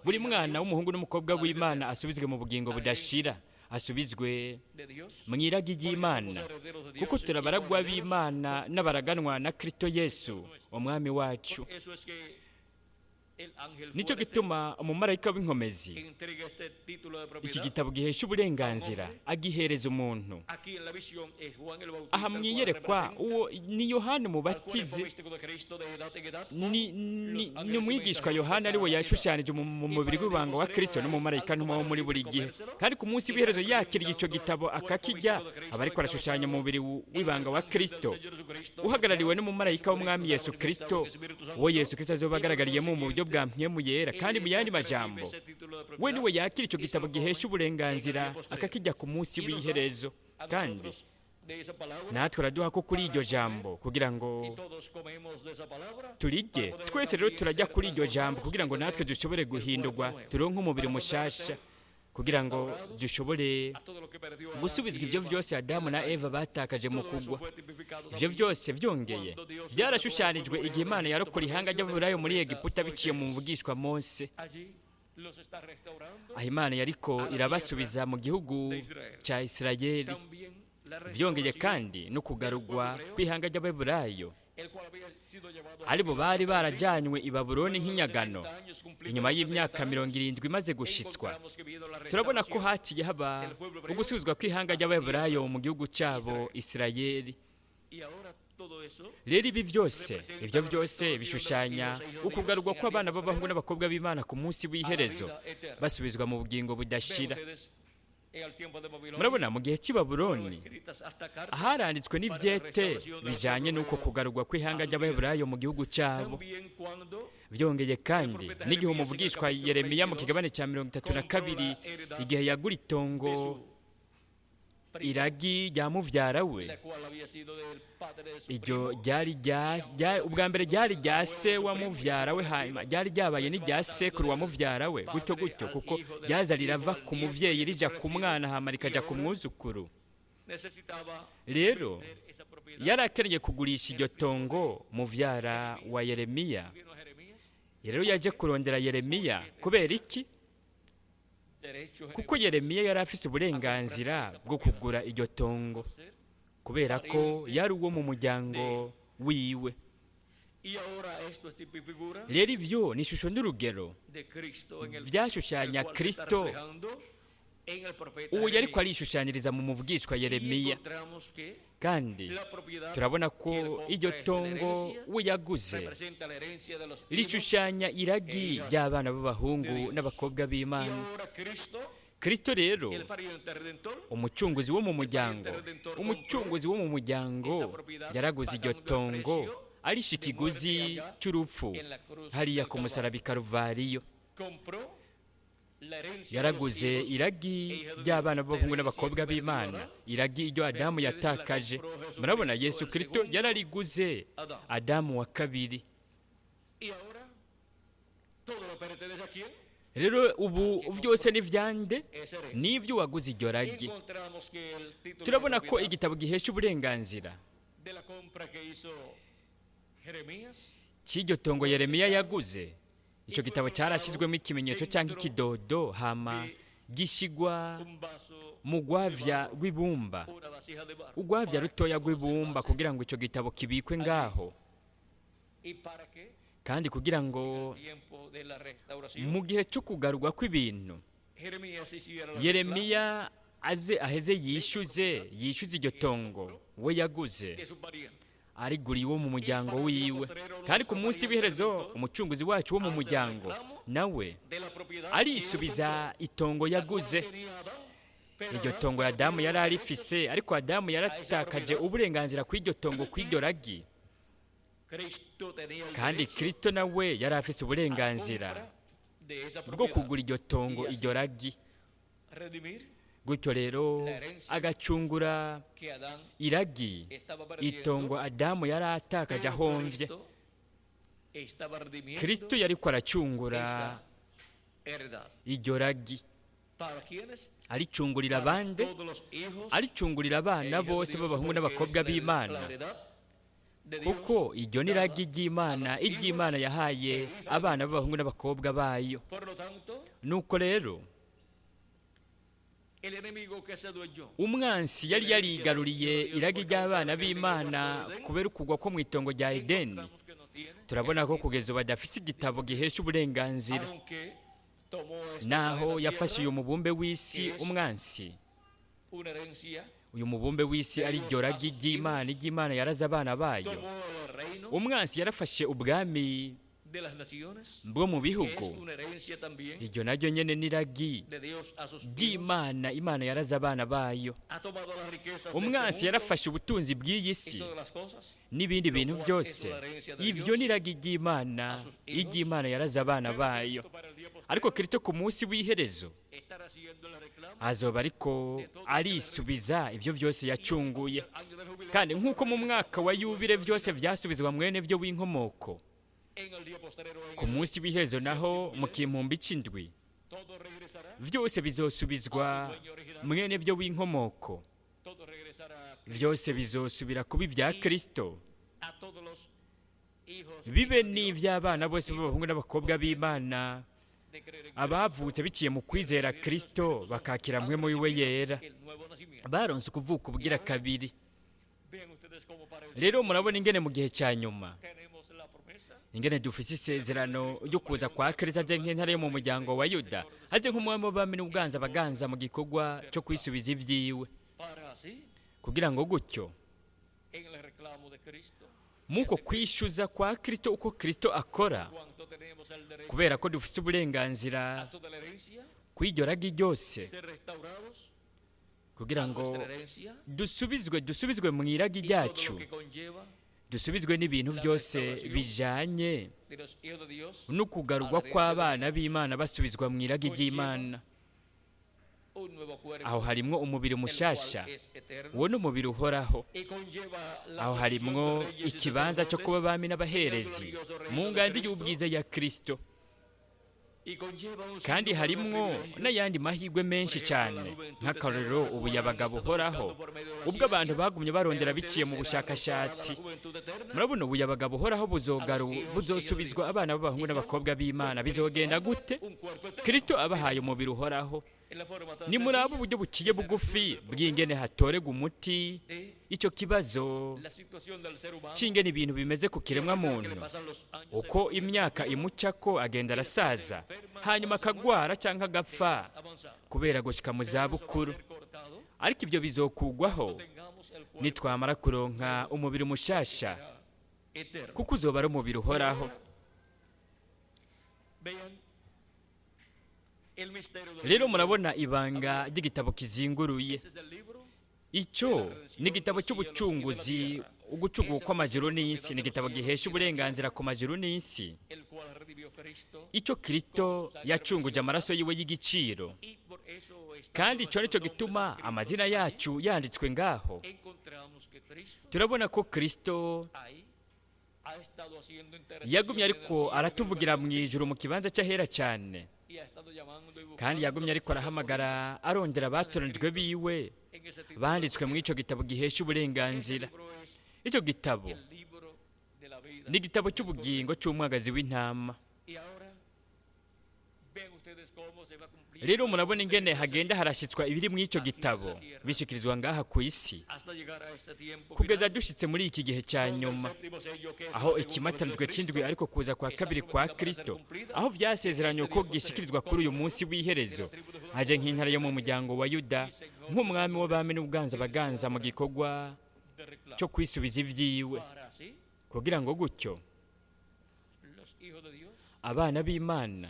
A: buri mwana w'umuhungu n'umukobwa w'Imana asubizwe mu bugingo budashira, asubizwe mu iragi ry'Imana, kuko turabaragwa b'Imana n'abaraganwa na Kristo Yesu Umwami wacu. Nicyo gituma umumarayika w'inkomezi iki gitabo gihesha uburenganzira agihereza umuntu. Aha mwiyerekwa uwo ni Yohana Umubatizi, ni umwigishwa Yohana, ari we yashushanije mu mubiri w'ibanga wa Kristo n'umumarayika ntumwa wo muri buri gihe. Kandi ku munsi w'iherezo yakiriye icyo gitabo akakijya, aba ariko arashushanya umubiri w'ibanga wa Kristo uhagarariwe n'umumarayika w'Umwami Yesu Kristo, uwo Yesu Kristo azoba agaragariyemo mu buryo bwa mpwemu yera. Kandi mu yandi majambo, we niwe yakira icyo gitabo gihesha uburenganzira akakijya ku munsi w'iherezo. Kandi natwe araduha ko kuri iryo jambo kugira ngo turijye twese. Rero turajya kuri iryo jambo kugira ngo natwe dushobore guhindurwa, turonke umubiri mushasha, kugira ngo dushobore gusubizwa ibyo byose Adamu na Eva batakaje mu kugwa. Ibyo byose byongeye byarashushanijwe igihe Imana yarokora ihanga ry'Aburayo muri Egiputa biciye mu mvugishwa Mose, aho Imana yariko irabasubiza mu gihugu cya Isirayeli. Byongeye kandi no kugarurwa kw'ihanga ry'Abeburayo, aribo bari barajyanywe i Babuloni nk'inyagano inyuma y'imyaka 70 imaze gushitswa. Turabona ko haciye haba ugusubizwa kw'ihanga ry'Abeburayo mu gihugu cyabo Isirayeli. Rero ibi byose, ibyo byose bishushanya ukugarurwa kw'abana b'abahungu n'abakobwa b'Imana ku munsi w'iherezo, basubizwa mu bugingo budashira. Murabona, mu gihe cy'i Babuloni aharanditswe n'ibyete bijyanye n'uko kugarurwa kw'ihanga ry'Abaheburayo mu gihugu cyabo. Byongeye kandi, n'igihe umuvugishwa Yeremiya mu kigabane cya 32, igihe yagura itongo iragi rya muvyara we, iryo ryari ubwa mbere ryari rya se wa muvyara we, hanyuma ryari ryabaye n'irya sekuru wa muvyara we, gutyo gutyo, kuko ryaza rirava ku muvyeyi rija ku mwana, hama rikaja ku mwuzukuru. Rero yarakeneye kugurisha iryo tongo muvyara wa Yeremiya. Rero yaje kurondera Yeremiya. Kubera iki? Kuko Yeremiya yari afise uburenganzira bwo kugura iryo tongo, kubera ko yari uwo mu muryango wiwe. Rero ibyo ni ishusho n'urugero byashushanya Kristo, uwo yariko arishushanyiriza mu muvugishwa Yeremiya. Kandi turabona ko iryo tongo we yaguze rishushanya iragi ry'abana b'abahungu n'abakobwa b'Imana. Kristo rero, umucunguzi wo mu muryango, umucunguzi wo mu muryango yaraguze iryo tongo arisha ikiguzi cy'urupfu hariya ku musaraba i Karuvariyo. Yaraguze iragi ry'abana b'abahungu n'abakobwa b'Imana, iragi iryo Adamu yatakaje. Murabona, Yesu Kristo yarariguze Adamu wa kabiri. Rero ubu byose ni vyande, nibyo waguze iryo ragi. Turabona ko igitabo gihesha uburenganzira cy'iryo tongo Yeremiya yaguze, icyo gitabo cyarashyizwemo ikimenyetso cyangwa ikidodo, hama gishigwa mu rwabya rw'ibumba, urwabya rutoya rw'ibumba, kugira ngo icyo gitabo kibikwe ngaho, kandi kugira ngo mu gihe cyo kugarurwa kw'ibintu Yeremiya aze aheze yishyuze iryo tongo we yaguze ariguriye uwo mu muryango wiwe. Kandi ku munsi w'iherezo umucunguzi wacu wo mu muryango nawe arisubiza itongo yaguze. Iryo tongo Adamu yari arifise, ariko Adamu yaratakaje uburenganzira ku iryo tongo, ku iryo ragi. Kandi Kristo nawe yari afise uburenganzira bwo kugura iryo tongo, iryo ragi. Gutyo rero agacungura iragi, itongo Adamu yari atakaje ahomvye. Kristo yariko aracungura iryo ragi, aricungurira abande, aricungurira abana bose b'abahungu n'abakobwa b'Imana, kuko iryo ni iragi ry'Imana, iry'Imana yahaye abana b'abahungu n'abakobwa bayo. Nuko rero umwansi yari yarigaruriye iragi ry'abana b'Imana kubera ukugwa ko mu itongo rya Edeni. Turabona ko kugeza ubu adafise igitabo gihesha uburenganzira, naho yafashe uyu mubumbe w'isi umwansi. Uyu mubumbe w'isi ari ryo ragi ry'Imana, iry'Imana yaraze abana bayo. Umwansi yarafashe ubwami bwo mu bihugu, iryo naryo nyene n'iragi ry'Imana, Imana yaraze abana bayo. Umwansi yarafashe ubutunzi bw'iyi si n'ibindi bintu byose, ibyo n'iragi ry'Imana, iry'Imana yaraze abana bayo. Ariko Kristo ku munsi w'iherezo azoba ariko arisubiza ibyo byose yacunguye. Kandi nk'uko mu mwaka wa yubile byose vyasubizwa mwene byo w'inkomoko, ku munsi w'iherezo naho mu kimpumbi c'indwi vyose bizosubizwa mwene byo w'inkomoko, vyose bizosubira kuba ibya Kristo, bibe n'ivy'abana bose b'abahungu n'abakobwa b'Imana abavutse biciye mu kwizera Kristo bakakira mwe muri we yera, baronse ukuvuka ubugira kabiri. Rero murabona ingene mu gihe cya nyuma ingene dufise isezerano ryo kuza kwa Kristo aje nk'intare yo mu muryango wa Yuda, aje nk'umwami w'abami n'ubwanza baganza mu gikorwa cyo kwisubiza ibyiwe, kugira ngo gutyo Muko kwishyuza kwa Kristo, uko Kristo akora, kubera ko dufite uburenganzira kw'iryo ragi ryose, kugira ngo dusubizwe mu iragi ryacu, dusubizwe n'ibintu byose bijyanye no kugarurwa kw'abana b'Imana basubizwa mu iragi ry'Imana. Aho harimwo umubiri mushasha, uwo ni umubiri uhoraho. Aho harimwo ikibanza cyo kuba abami n'abaherezi mu nganzi y'ubwiza ya Kristo, kandi harimwo n'ayandi mahirwe menshi cyane, nk'akarorero ubuyabaga buhoraho, ubwo abantu bagumye barondera biciye mu bushakashatsi. Murabona ubuyabaga buhoraho buzosubizwa abana b'abahungu n'abakobwa b'Imana. Bizogenda gute? Kristo abahaye umubiri uhoraho. Ni muri abo uburyo buciye bugufi bw'ingene hatorega umuti icyo kibazo cy'ingene ibintu bimeze ku kiremwa muntu, uko imyaka imucako agenda arasaza, hanyuma akagwara cyangwa agapfa kubera gushyika mu zabukuru. Ariko ibyo bizokugwaho nitwamara kuronka umubiri mushasha, kuko uzoba ari umubiri uhoraho. Rero murabona ibanga ry'igitabo kizinguruye. Icyo ni igitabo cy'ubucunguzi, ugucunguka kw'amajuru n'isi. Ni igitabo gihesha uburenganzira ku majuru n'isi, icyo Kristo yacunguje amaraso yiwe y'igiciro. Kandi icyo nicyo gituma amazina yacu yanditswe ngaho. Turabona ko Kristo yagumye ariko aratuvugira mu ijuru mu kibanza cy'ahera cyane, kandi yagumye ariko arahamagara arondera abatoranijwe biwe banditswe muri icyo gitabo gihesha uburenganzira. Icyo gitabo ni igitabo cy'ubugingo cy'umwagazi w'intama. Rero murabona ingene hagenda harashyitswa ibiri muri icyo gitabo bishyikirizwa ngaha ku isi, kugeza dushyitse muri iki gihe cya nyuma, aho ikimatanijwe cy'indwi ariko kuza kwa kabiri kwa Kristo, aho byasezeranywe ko gishyikirizwa kuri uyu munsi w'iherezo, aje nk'intare yo mu muryango wa Yuda, nk'umwami w'abami n'ubwanza baganza mu gikorwa cyo kwisubiza ibyiwe, kugira ngo gutyo abana b'Imana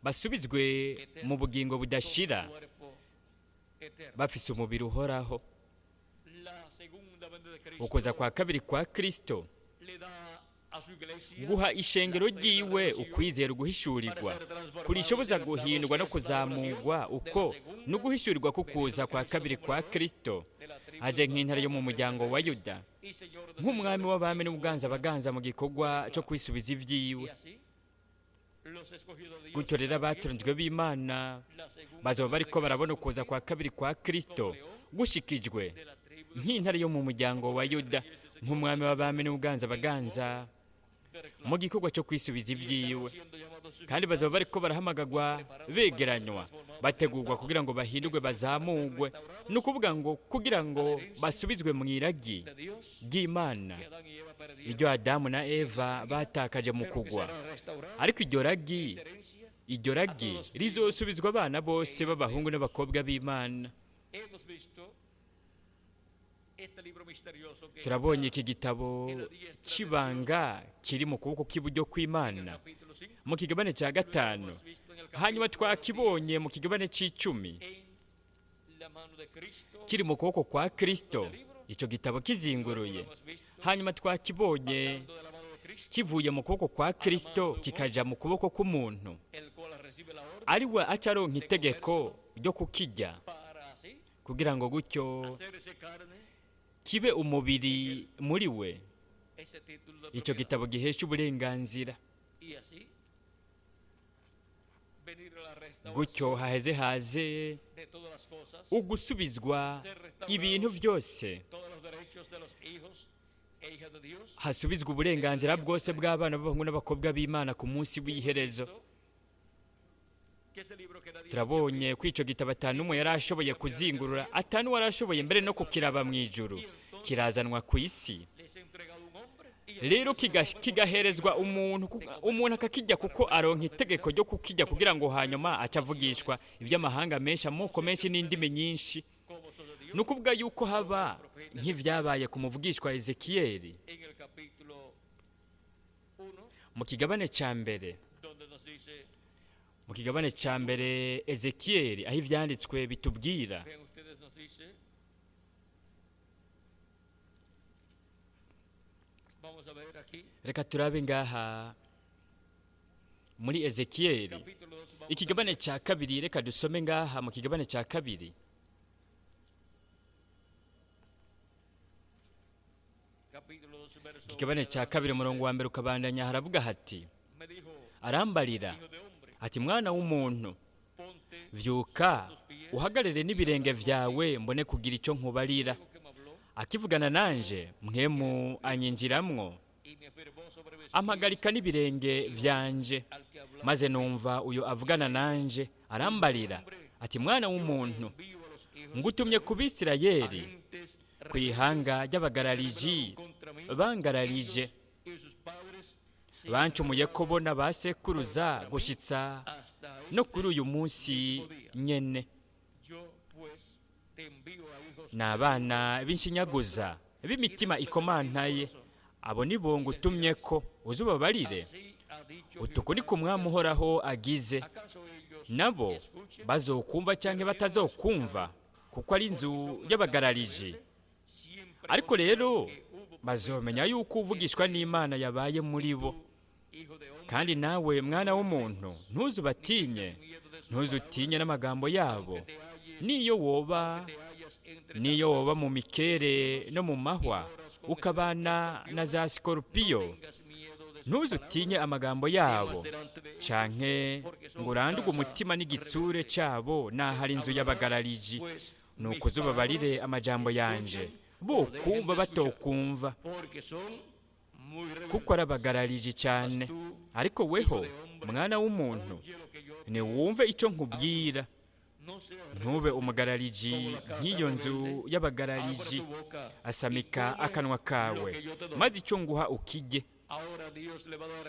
A: basubizwe mu bugingo budashira, bafise umubiri uhoraho. Ukuza kwa kabiri kwa Kristo guha ishengero ryiwe ukwizera uguhishurirwa kurishoboza guhindurwa no kuzamugwa, uko no guhishurirwa kukuza kwa kabiri kwa Kristo, aje nk'intare yo mu muryango wa Yuda, nk'umwami w'abami n'ubwanza baganza mu gikorwa cyo kwisubiza ibyiwe. Gutyo rero abatoranijwe b'Imana bazoba bariko barabona ukuza kwa kabiri kwa Kristo gushikijwe nk'intare yo mu muryango wa Yuda, nk'umwami w'abami n'ubwanza baganza mu gikorwa cyo kwisubiza ibyiwe. Kandi bazaba bariko barahamagagwa, begeranywa, bategurwa kugira ngo bahindurwe, bazamugwe, ni ukuvuga ngo kugira ngo basubizwe mu iragi ry'Imana iryo Adamu na Eva batakaje mu kugwa. Ariko iryo ragi rizosubizwa abana bose b'abahungu n'abakobwa b'Imana. Turabonye iki gitabo cy'ibanga kiri mu kuboko kw'iburyo kw'Imana mu kigabane cya 5, hanyuma twakibonye mu kigabane cy'icumi kiri mu kuboko kwa Kristo, icyo gitabo kizinguruye. Hanyuma twakibonye kivuye mu kuboko kwa Kristo kikaja mu kuboko k'umuntu, ari we acaronka itegeko ryo kukijya, kugira ngo gutyo kibe umubiri muri we, icyo gitabo gihesha uburenganzira. Gutyo haheze haze ugusubizwa ibintu byose, hasubizwa uburenganzira bwose bw'abana b'abahungu n'abakobwa b'Imana ku munsi w'iherezo. Turabonye ko icyo gitabo atanu umwe yari ashoboye kuzingurura, atanu wari ashoboye mbere no kukiraba mu ijuru, kirazanwa ku isi. Rero kigaherezwa umuntu, umuntu akakijya kuko aronka itegeko ryo kukijya, kugira ngo hanyuma acavugishwa iby'amahanga menshi, amoko menshi n'indimi nyinshi. Ni ukuvuga yuko haba nk'ibyabaye ku muvugishwa Ezekiyeli mu kigabane cya mbere, mu kigabane cya mbere Ezekiyeli, aho ibyanditswe bitubwira. Reka turabe ngaha muri Ezekiyeli ikigabane cya kabiri. Reka dusome ngaha mu kigabane cya kabiri, ikigabane cya kabiri umurongo wa mbere ukabandanya, haravuga hati: arambarira ati, mwana w'umuntu, vyuka uhagarare n'ibirenge vyawe, mbone kugira icyo nkubarira. Akivugana nanje, mwemu anyinjiramwo, ampagarika n'ibirenge vyanje, maze numva uyo avugana nanje. Arambarira ati, mwana w'umuntu, ngutumye ku Bisirayeli, ku ihanga ry'abagarariji bangararije, bancumuye ko bo na ba sekuruza gushyitsa no kuri uyu munsi nyene. Ni abana b'inshinyaguza b'imitima ikomantaye, abo ni bo ngutumye ko uzubabarire utuku ni ku Mwami Uhoraho agize. Nabo bazokumva cyangwa batazokumva, kuko ari inzu y'abagarariji, ariko rero bazomenya yuko uvugishwa n'Imana yabaye muri bo. Kandi nawe, mwana w'umuntu, ntuzubatinye, ntuzutinye n'amagambo yabo, niyo woba mu mikere no mu mahwa, ukabana na za sikorupiyo, ntuzutinye amagambo yabo, canke ngo uranduge umutima n'igitsure cyabo, n'ahari inzu y'abagarariji. Ni ukuzubabarire amajambo yanje, bo kumva batokumva, kuko arabagararije cyane. Ariko weho, mwana w'umuntu, niwumve icyo nkubwira, ntube umugarariji nk'iyo nzu y'abagarariji. Asamika akanwa kawe, maze icyo nguha ukijye.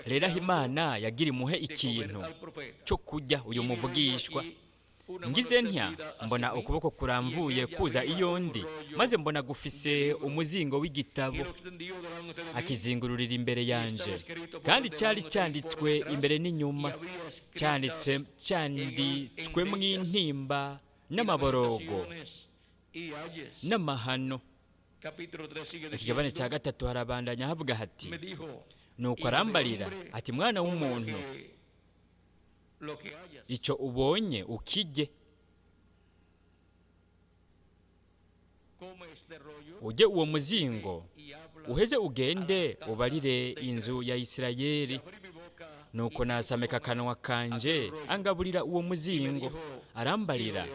A: Rero aho Imana yagira imuhe ikintu cyo kurya uyu muvugishwa, ngize ntya mbona ukuboko kuramvuye kuza iyo ndi, maze mbona gufise umuzingo w'igitabo, akizingururira imbere yanje, kandi cyari cyanditswe imbere n'inyuma, cyanditse cyanditswemo intimba n'amaborogo n'amahano. Ikigabane cya gatatu harabandanya havuga hati: nuko arambarira ati, mwana w'umuntu, icyo ubonye ukijye, ujye uwo muzingo, uheze ugende ubarire inzu ya Isirayeli. Nuko nasameka akanwa kanje, angaburira uwo muzingo. Arambarira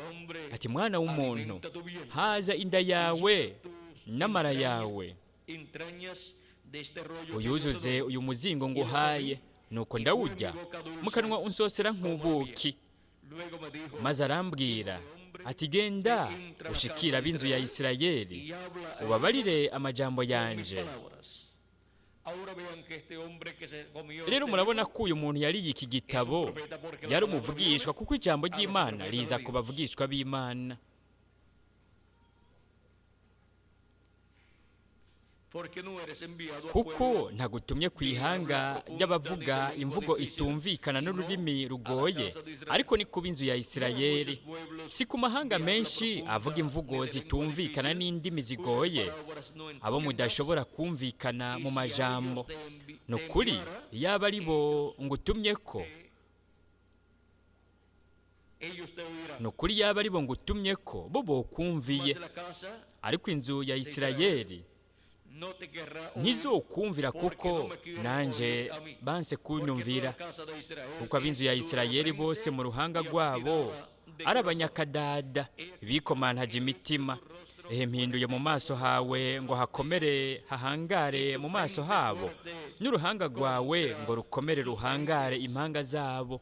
A: ati, mwana w'umuntu, haza inda yawe n'amara yawe, uyuzuze uyu muzingo nguhaye. Nuko ndawujya, mu kanwa unsosera nk'ubuki. Maze arambwira ati, genda ushikira ab'inzu ya Isirayeli, ubabarire amajambo yanje. Rero murabona ko uyu muntu yariye iki gitabo yari umuvugishwa, kuko ijambo ry'Imana riza ku bavugishwa b'Imana. Kuko ntagutumye ku ihanga ry'abavuga imvugo itumvikana n'ururimi rugoye, ariko ni kuba inzu ya Isirayeli, si ku mahanga menshi avuga imvugo zitumvikana n'indimi zigoye, abo mudashobora kumvikana mu majambo. Ni ukuri yaba ari bo ngutumye ko, ni ukuri yaba ari bo ngutumye ko, bo bokumviye, ariko inzu ya Isirayeli ntizokumvira, kuko nanjye banse kunyumvira, kuko ab'inzu ya Isirayeli bose mu ruhanga rwabo ari abanyakadada bikomantaje imitima. Ehe, mpinduye mu maso hawe ngo hakomere hahangare mu maso habo, n'uruhanga rwawe ngo rukomere ruhangare impanga zabo.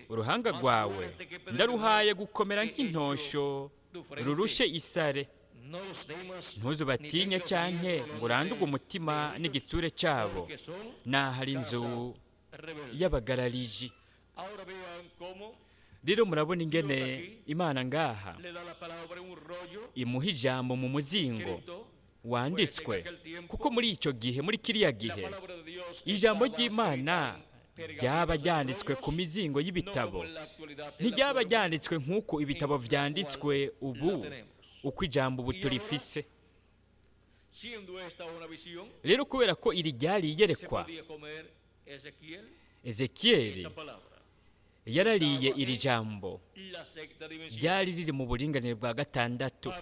A: Uruhanga rwawe ndaruhaye gukomera nk'intosho rurushe isare. Ntuzubatinye canke ngo uranduge umutima n'igitsure cyabo, n'ahari inzu y'abagarariji. Rero murabona ingene Imana ngaha imuha ijambo mu muzingo wanditswe, kuko muri icyo gihe, muri kiriya gihe, ijambo ry'Imana ryaba ryanditswe ku mizingo y'ibitabo, ntiryaba ryanditswe nk'uko ibitabo vyanditswe ubu, uko ijambo ubu turifise. Rero kubera ko iri ryari iyerekwa, Ezekiyeli yarariye iri jambo ryari riri mu buringanire bwa gatandatu,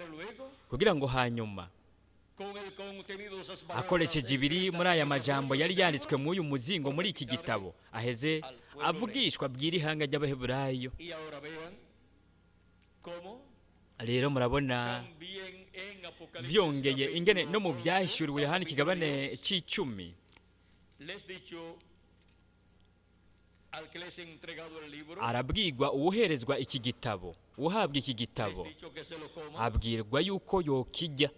A: kugira ngo hanyuma akoresheje ibiri muri aya majambo yari yanditswe muri uyu muzingo, muri iki gitabo, aheze avugishwa bw'iri hanga ry'Abaheburayo. Rero murabona vyongeye ingene no mu Vyahishuriwe Yohana ikigabane c'icumi, arabwirwa uwuherezwa iki gitabo, uhabwa iki gitabo abwirwa yuko yokijya.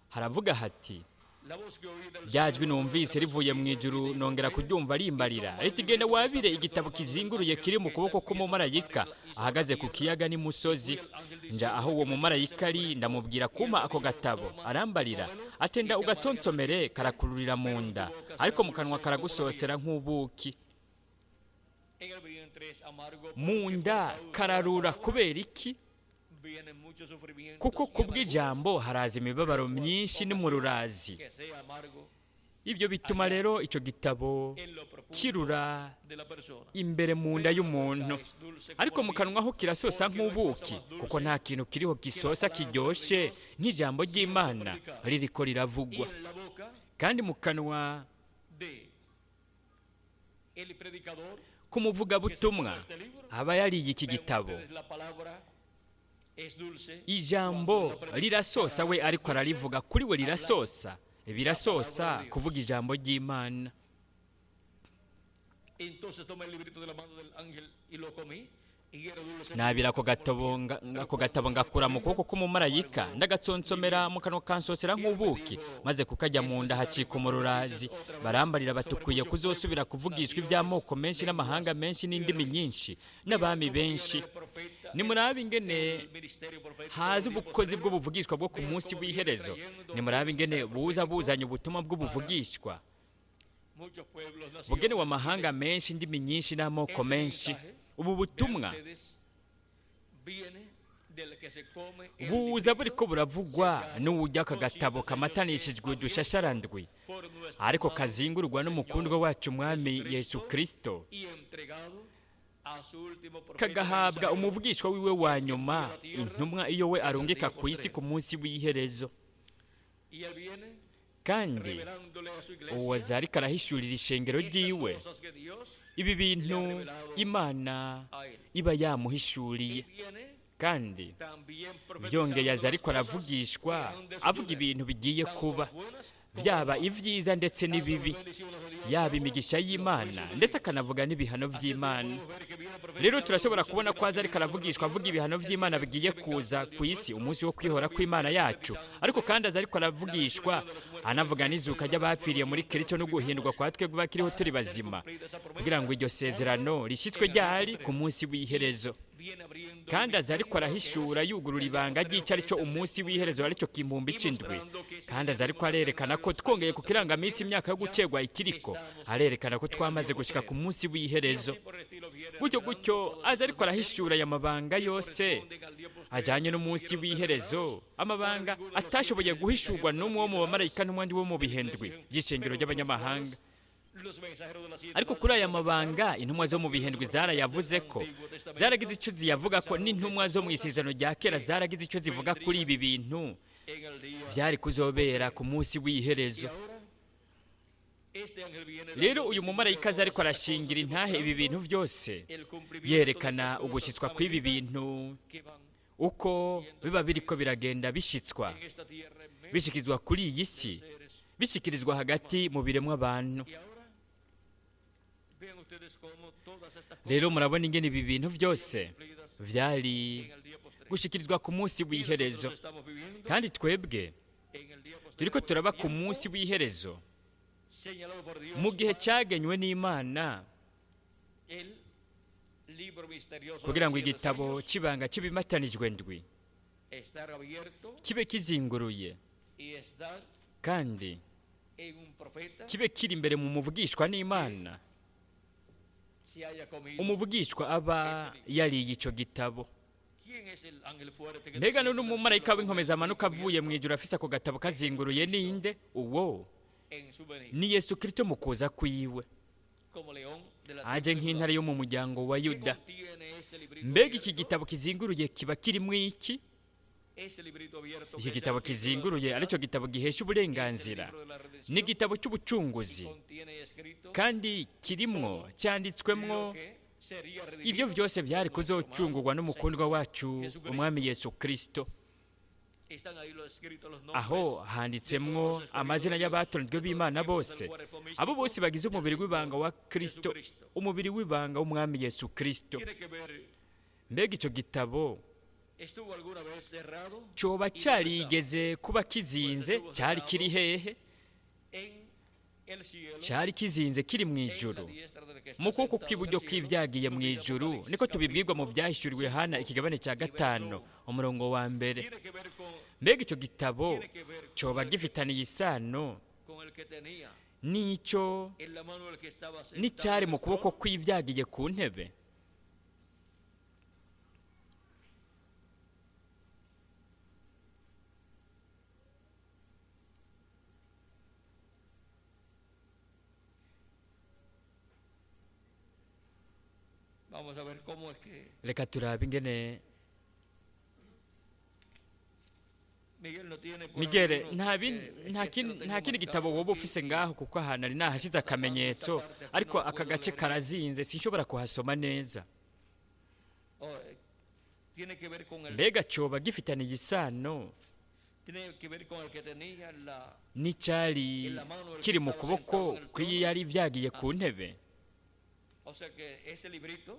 A: Haravuga hati: "Ryajwi numvise rivuye mu ijuru nongera kuryumva rimbarira riti: 'Genda wabire igitabo kizinguruye kiri mu kuboko k'umumarayika ahagaze ku kiyaga n'imusozi.' Nja aho uwo mumarayika ari, ndamubwira kumpa ako gatabo. Arambarira atenda: 'Ugatsonsomere, karakururira mu nda, ariko mu kanwa karagusosera nk'ubuki.'" Mu nda kararura kubera iki? Kuko kubw'ijambo haraza imibabaro myinshi n'umururazi. Ibyo bituma rero icyo gitabo kirura imbere mu nda y'umuntu, ariko mu kanwa ho kirasosa nk'ubuki, kuko nta kintu kiriho gisosa kiryoshe nk'ijambo ry'Imana ririko riravugwa. Kandi mu kanwa k'umuvugabutumwa aba yariye iki gitabo, ijambo rirasosa. We ariko ararivuga, kuri we rirasosa, birasosa kuvuga ijambo ry'Imana. Nabira ako gatabo ngakura mu kuboko k'umumarayika, ndagatsonsomera, mu kanwa kansosera nk'ubuki, maze kukajya mu nda hacika umururazi. Barambarira batukwiye kuzosubira kuvugishwa iby'amoko menshi n'amahanga menshi n'indimi nyinshi n'abami benshi. Nimurabe ingene haza ubukozi bw'ubuvugishwa bwo ku munsi w'iherezo. Nimurabe ingene buza buzanye ubutumwa bw'ubuvugishwa bugenewe amahanga menshi, indimi nyinshi n'amoko menshi. Ubu butumwa buza buriko buravugwa n'uwujya aka gatabo kamatanishijwe udushasharandwi, ariko kazingurwa n'umukundwa wacu Umwami Yesu Kristo, kagahabwa umuvugishwa wiwe wa nyuma, intumwa iyo we arungika ku isi ku munsi w'iherezo. Kandi uwo ariko arahishurira ishengero ryiwe ibi bintu Imana iba yamuhishuriye. Kandi byongeye aza ariko aravugishwa avuga ibintu bigiye kuba, byaba ibyiza ndetse n'ibibi, yaba imigisha y'Imana ndetse akanavuga n'ibihano by'Imana. Rero turashobora kubona ko aza ariko aravugishwa avuga ibihano by'Imana bigiye kuza ku isi, umunsi wo kwihora kw'Imana yacu, ariko kandi aza ariko aravugishwa anavuga n'izuka ry'abapfiriye muri Kristo no guhindurwa kwa twebwe bakiriho turi bazima, kugira ngo iryo sezerano rishyitswe ryahari ku munsi w'iherezo. Kandi aza ariko arahishura yugurura ibanga ry'icyo ari cyo umunsi w'iherezo, aricyo kimpumbi c'indwi. Kandi aza ariko arerekana ko twongeye ku kirangaminsi imyaka yo gucegwa ikiriko, arerekana ko twamaze gushika ku munsi w'iherezo. Gutyo gutyo aza ariko arahishura aya mabanga yose ajyanye n'umunsi w'iherezo, amabanga atashoboye guhishurwa n'umwe wo mu bamarayika n'umwandi wo mu bihendwi by'ishengero ry'abanyamahanga. Ariko kuri aya mabanga intumwa zo mu bihendwi zarayavuze ko zaragize icyo ziyavuga ko, n'intumwa zo mu isezerano rya kera zaragize icyo zivuga kuri ibi bintu byari kuzobera ku munsi w'iherezo. Rero uyu mumarayika aza ariko arashingira intahe ibi bintu byose, yerekana ugushyitswa kw'ibi bintu uko biba biriko biragenda bishyitswa, bishyikirizwa kuri iyi si, bishyikirizwa hagati mu biremwa abantu. Rero murabona ingene ibi bintu byose byari gushikirizwa ku munsi w'iherezo. Kandi twebwe turiko turaba ku munsi w'iherezo mu gihe cyagenywe n'Imana. Kugira ngo igitabo cy'ibanga cy'ibimatanijwe ndwi kibe kizinguruye kandi kibe kiri imbere mu muvugishwa n'Imana, umuvugishwa aba yariye icyo gitabo. Mbega none umumarayika w'inkomezi amanuka avuye mu ijuru afise ako gatabo kazinguruye ninde? Uwo ni Yesu Kristo mu kuza kwiwe, aje nk'intare yo mu muryango wa Yuda. Mbega iki gitabo kizinguruye kiba kirimo iki? Iki gitabo kizinguruye aricyo gitabo gihesha uburenganzira, ni igitabo cy'ubucunguzi, kandi kirimwo cyanditswemwo ibyo byose byari kuzocungurwa n'umukundwa wacu umwami Yesu Kristo. Aho handitsemwo amazina y'abatonzwe b'Imana bose, abo bose bagize umubiri w'ibanga wa Kristo, umubiri w'ibanga w'umwami Yesu Kristo. Mbega icyo gitabo cyoba cyarigeze kuba kizinze? Cyari kiri hehe? Cyari kizinze kiri mu ijuru, mu kuboko kw'iburyo kw'ibyagiye mu ijuru, niko tubibwirwa mu byahishuriwe Yohana ikigabane cya 5 umurongo wa 1. Mbega icyo gitabo cyoba gifitaniye isano n'icyo n'icyari mu kuboko kw'ibyagiye ku ntebe? Reka turabe ingene Miguel nta kindi gitabo woba ufise ngaho, kuko ahantu ari nahashize akamenyetso, ariko aka gace karazinze sinshobora kuhasoma neza. Mbega cyoba gifitaniye isano n'icyari kiri mu kuboko kw'iyo yari byagiye ku ntebe?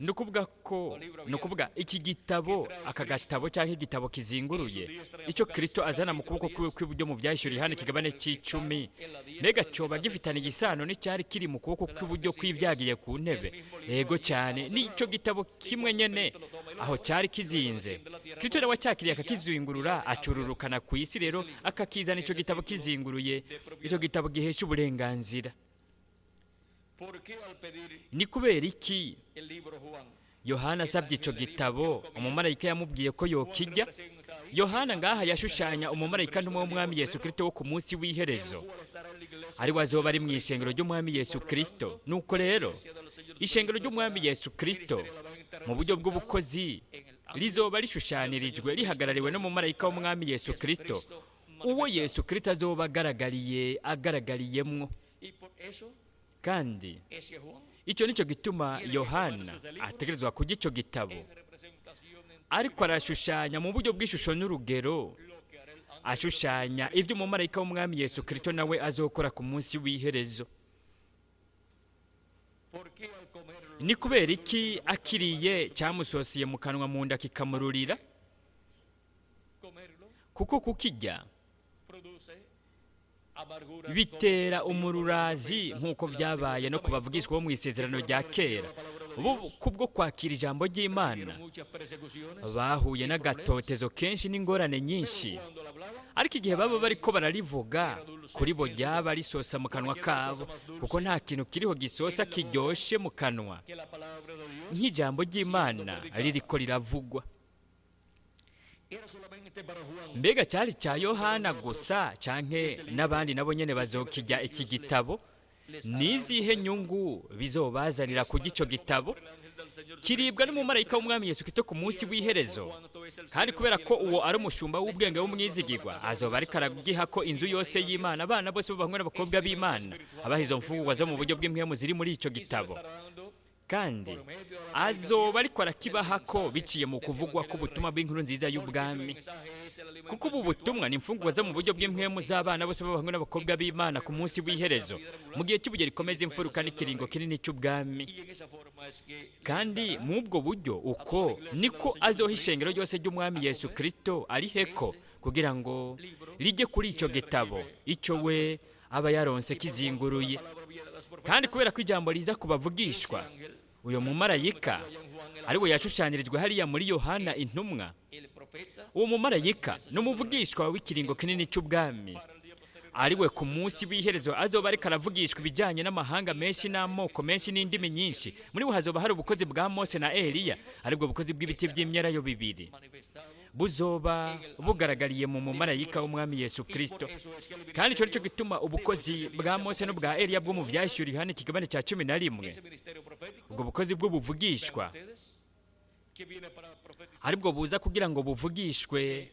A: Ni ukuvuga ko, ni ukuvuga iki gitabo, aka gatabo cyangwa igitabo kizinguruye, icyo Kristo azana mu kuboko kwiwe kw'iburyo mu byahishuriwe Yohana ikigabane cy'icumi, mbega cyoba gifitaniye isano n'icyari kiri mu kuboko kw'iburyo kw'ibyagiye ku ntebe? Yego cyane, n'icyo gitabo kimwe nyene aho cyari kizinze. Kristo nawe acyakiriye akakizingurura, acururukana ku isi, rero akakizana icyo gitabo kizinguruye, icyo gitabo gihesha uburenganzira. Ni kubera iki Yohana asabye icyo gitabo umumarayika yamubwiye ko yokijya? Yohana ngaha yashushanya umumarayika ntumwe w'umwami Yesu Kristo wo ku munsi w'iherezo, ari we azoba ari mu ishengero ry'umwami Yesu Kristo. Nuko rero ishengero ry'umwami Yesu Kristo mu buryo bw'ubukozi rizoba rishushanirijwe rihagarariwe n'umumarayika w'umwami Yesu Kristo, uwo Yesu Kristo azoba agaragariye agaragariyemwo. Kandi icyo nicyo gituma Yohana ategerezwa kurya icyo gitabo, ariko arashushanya mu buryo bw'ishusho n'urugero, ashushanya ibyo umumarayika w'umwami Yesu Kristo nawe azokora ku munsi w'iherezo. Ni kubera iki akiriye cyamusosiye mu kanwa mu nda kikamururira? Kuko kukijya bitera umururazi, nk'uko byabaye no ku bavugishwa bo mu isezerano rya kera. Kubwo kwakira ijambo ry'Imana bahuye n'agatotezo kenshi n'ingorane nyinshi, ariko igihe baba bariko bararivuga kuri bo ryaba risosa mu kanwa kabo, kuko nta kintu kiriho gisosa kiryoshe mu kanwa nk'ijambo ry'Imana ririko riravugwa. Mbega cyari cya Yohana gusa canke n'abandi nabo nyene bazokijya iki gitabo? Nizihe nyungu bizobazanira kurya ico gitabo? Kiribwa n'umumarayika w'umwami Yesu Kristo ku munsi w'iherezo, kandi kubera ko uwo ari umushumba w'ubwenge w'umwizigirwa, azoba ariko aragiha ko inzu yose y'Imana, abana bose b'abahungu n'abakobwa b'Imana, abaha izo mfungurwa zo mu buryo bw'impwemu ziri muri ico gitabo. Kandi azoba ariko arakibaha ko biciye mu kuvugwa k'ubutumwa bw'inkuru nziza y'ubwami, kuko ubu butumwa ni imfungurwa zo mu buryo bw'impwemu z'abana bose b'abahungu n'abakobwa b'Imana ku munsi w'iherezo, mu gihe cy'ubuge rikomeza imfuruka n'ikiringo kinini cy'ubwami. Kandi mu ubwo buryo uko niko azoha ishengero ryose ry'umwami Yesu Kristo ariheko, kugira ngo rijye kuri icyo gitabo icyo we aba yaronse kizinguruye. Kandi kubera ko ijambo riza kubavugishwa, Uyo mumarayika ariwe yashushanyirijwe hariya muri Yohana intumwa. Uwo mumarayika ni umuvugishwa w'ikiringo kinini cy'ubwami, ariwe ku munsi w'iherezo azoba ariko aravugishwa ibijyanye n'amahanga menshi n'amoko menshi n'indimi nyinshi. Muri we hazoba hari ubukozi bwa Mose na Eliya, aribwo bukozi bw'ibiti by'imyelayo bibiri, buzoba bugaragariye mu mumarayika w'Umwami Yesu Kristo. Kandi icyo nicyo gituma ubukozi bwa Mose n'ubwa Eliya bwo mu Vyahishuriwe Yohana ikigabane cya 11, ubwo bukozi bw'ubuvugishwa aribwo buza kugira ngo buvugishwe,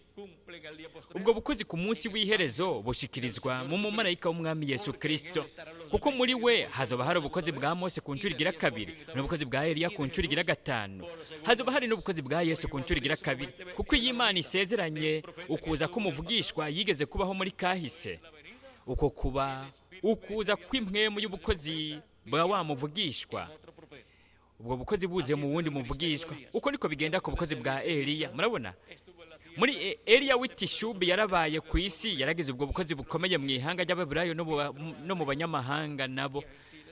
A: ubwo bukozi ku munsi w'iherezo bushikirizwa mu mumarayika w'Umwami Yesu Kristo, kuko muri we hazoba hari ubukozi bwa Mose ku nshuro igira kabiri, n'ubukozi bwa Eliya ku nshuro igira gatanu, hazoba hari n'ubukozi bwa Yesu ku nshuro igira kabiri. Kuko iyi Imana isezeranye ukuza k'umuvugishwa yigeze kubaho muri kahise, uko kuba ukuza kw'impwemu y'ubukozi bwa wa muvugishwa, ubwo bukozi buze mu wundi muvugishwa. Uko niko bigenda ku bukozi bwa Eliya. Murabona muri Eliya w'itishubi yarabaye ku isi, yaragize ubwo bukozi bukomeye mu ihanga ry'Abaheburayo no mu banyamahanga, nabo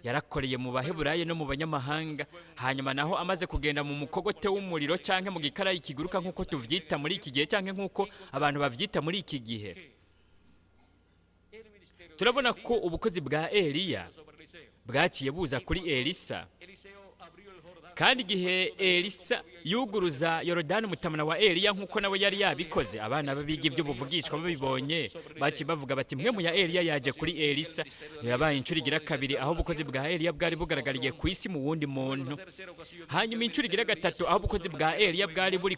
A: yarakoreye mu Baheburayo no mu banyamahanga. Hanyuma naho amaze kugenda mu mukogote w'umuriro canke mu gikarayi kiguruka nk'uko tuvyita muri iki gihe, canke nk'uko abantu bavyita muri iki gihe, turabona ko ubukozi bwa Eliya bwaciye buza kuri Elisa. Kandi igihe Elisa yuguruza Yorodani umutamana wa Eliya nk'uko nawe yari yabikoze, abana babiga ibyo buvugishwa babibonye baciye bavuga bati mpwemu ya Eliya yaje kuri Elisa. Yabaye inshuro igira kabiri aho ubukozi bwa Eliya bwari bugaragariye ku isi mu wundi muntu. Hanyuma inshuro igira gatatu aho ubukozi bwa Eliya bwari buri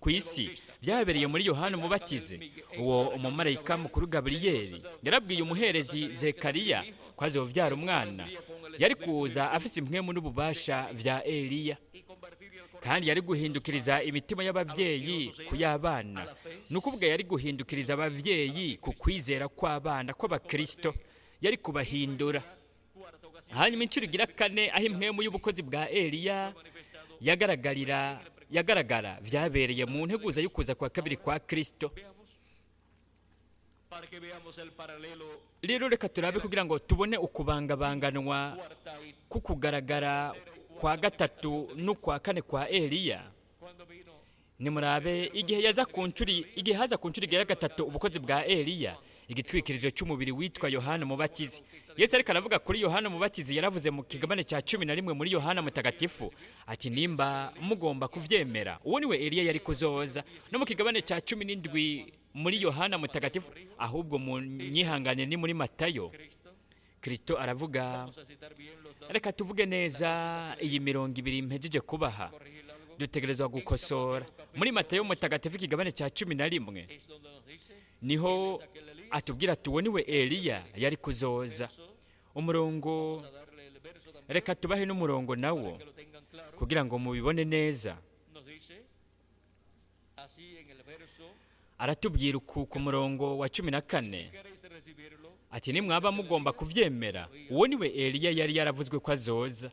A: ku isi byabereye muri Yohana Umubatizi. Uwo umumarayika mukuru Gaburiyeli yarabwiye umuherezi Zekariya ko azovyara umwana yari kuza afise impwemu n'ububasha vya Eliya, kandi yari guhindukiriza imitima y'abavyeyi ku y'abana. Ni ukuvuga yari guhindukiriza abavyeyi ku kwizera kw'abana kw'abakristo, yari kubahindura. Hanyuma inshuro igira kane aho impwemu y'ubukozi bwa Eliya yagaragara vyabereye mu nteguza y'ukuza kwa kabiri kwa Kristo. Rero reka turabe kugira ngo tubone ukubangabanganwa kukugaragara kwa gatatu n'ukwa kane kwa Eliya. Nimurabe igihe yaza ku nshuro, igihe haza ku nshuro igira gatatu ubukozi bwa Eliya, igitwikirizo cy'umubiri witwa Yohana Umubatizi. Yesu ariko aravuga kuri Yohana Umubatizi, yaravuze mu kigabane cya 11 muri Yohana Mutagatifu ati nimba mugomba kuvyemera uwo niwe Eliya yari kuzoza. No mu kigabane cya 17 muri Yohana Mutagatifu, ahubwo mu nyihangane ni muri Matayo, Kristo aravuga, reka tuvuge neza iyi mirongo ibiri mpejeje kubaha, dutegerezwa gukosora. Muri Matayo Mutagatifu ikigabane cya 11 niho atubwira ati uwo niwe Eliya yari kuzoza. Umurongo, reka tubahe n'umurongo nawo kugira ngo mubibone neza. Aratubwira uku ku murongo wa 14 ati nimwaba mugomba kuvyemera uwo niwe Eliya yari yaravuzwe ko azoza.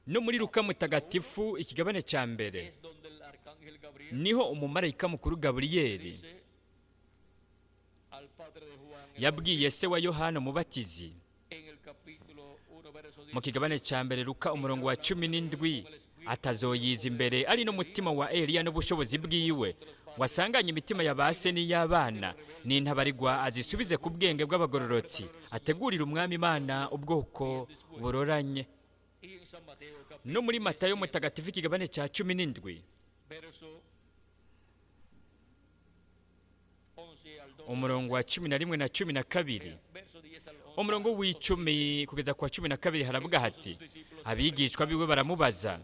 A: No muri Luka Mutagatifu ikigabane cya mbere niho umumarayika mukuru Gaburiyeli yabwiye se wa Yohana Umubatizi mu kigabane cya mbere Luka umurongo wa 17 atazoyiza imbere ari n'umutima wa Eliya n'ubushobozi bwiwe, wasanganye imitima ya base n'iy'abana n'intabarigwa azisubize ku bwenge bw'abagororotsi, ategurira Umwami Imana ubwoko buroranye. No muri Matayo Mutagatifu ikigabane cya 17 umurongo wa 11 na 12, umurongo w'icumi kugeza ku wa 12 haravuga hati abigishwa biwe baramubaza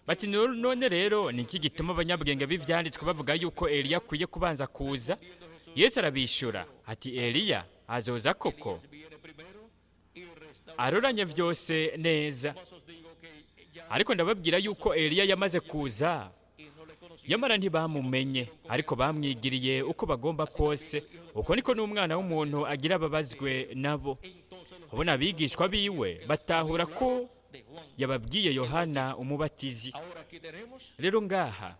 A: bati none rero ni iki gituma abanyabwenge b'ivyanditswe bavuga yuko Eliya akwiye kubanza kuza? Yesu arabishura ati Eliya azoza koko aroranye vyose neza, ariko ndababwira yuko Eliya yamaze kuza, yamara ntibamumenye, ariko bamwigiriye uko bagomba kose. Uko niko n'umwana w'umuntu agira ababazwe nabo. Ubona abigishwa biwe batahura ko yababwiye Yohana Umubatizi. Rero ngaha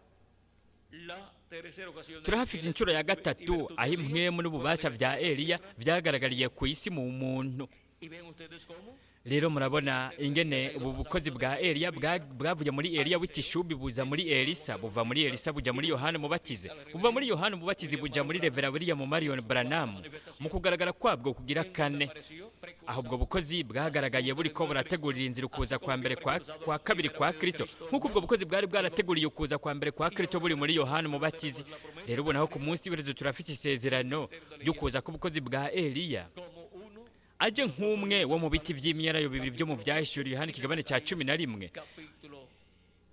A: turahafise inshuro ya gatatu aho impwemu n'ububasha vya Eliya vyagaragariye ku isi mu muntu. Rero murabona ingene ubu bukozi bwa Eliya bwavuye muri Eliya w'itishubi buza muri Elisa, buva muri Elisa buja muri Yohana Umubatizi, buva muri Yohana Umubatizi buja muri Revera William Marion Branham mu kugaragara kwabwo kugira kane, aho ubwo bukozi bwagaragaye buriko burategurira inzira ukuza kwa mbere kwa kabiri kwa Kristo, nk'uko ubwo bukozi bwari bwarateguriye ukuza kwa mbere kwa Kristo buri muri Yohana Umubatizi. Rero ubu naho ku munsi w'iherezo turafite isezerano ry'ukuza k'ubukozi bwa Eliya aje nk'umwe wo mu biti vy'imyelayo bibiri vyo mu Vyahishuriwe Yohana ikigabane ca 11.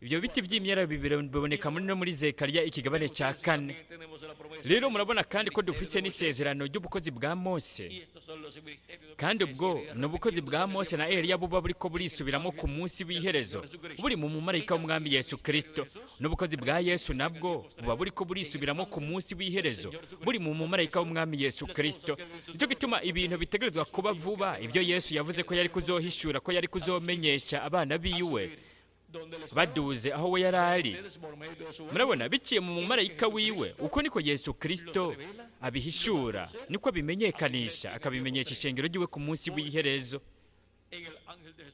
A: Ibyo biti vy'imyelayo bibiri biboneka muri no muri Zekariya ikigabane ca 4. Rero murabona kandi ko dufise n'isezerano ry'ubukozi bwa Mose, kandi ubwo ni ubukozi bwa Mose na Eliya buba buriko burisubiramo ku munsi w'iherezo buri mu mumarayika w'umwami Yesu Kristo, n'ubukozi bwa Yesu nabwo buba buriko burisubiramo ku munsi w'iherezo buri mu mumarayika w'umwami Yesu Kristo. Nicyo gituma ibintu bitegerezwa kuba vuba, ibyo Yesu yavuze ko yari kuzohishura, ko yari kuzomenyesha abana biwe baduze aho we yari ari. Murabona biciye mu mumarayika wiwe, uko niko Yesu Kristo abihishura, niko abimenyekanisha, akabimenyesha ishengero ryiwe ku munsi w'iherezo.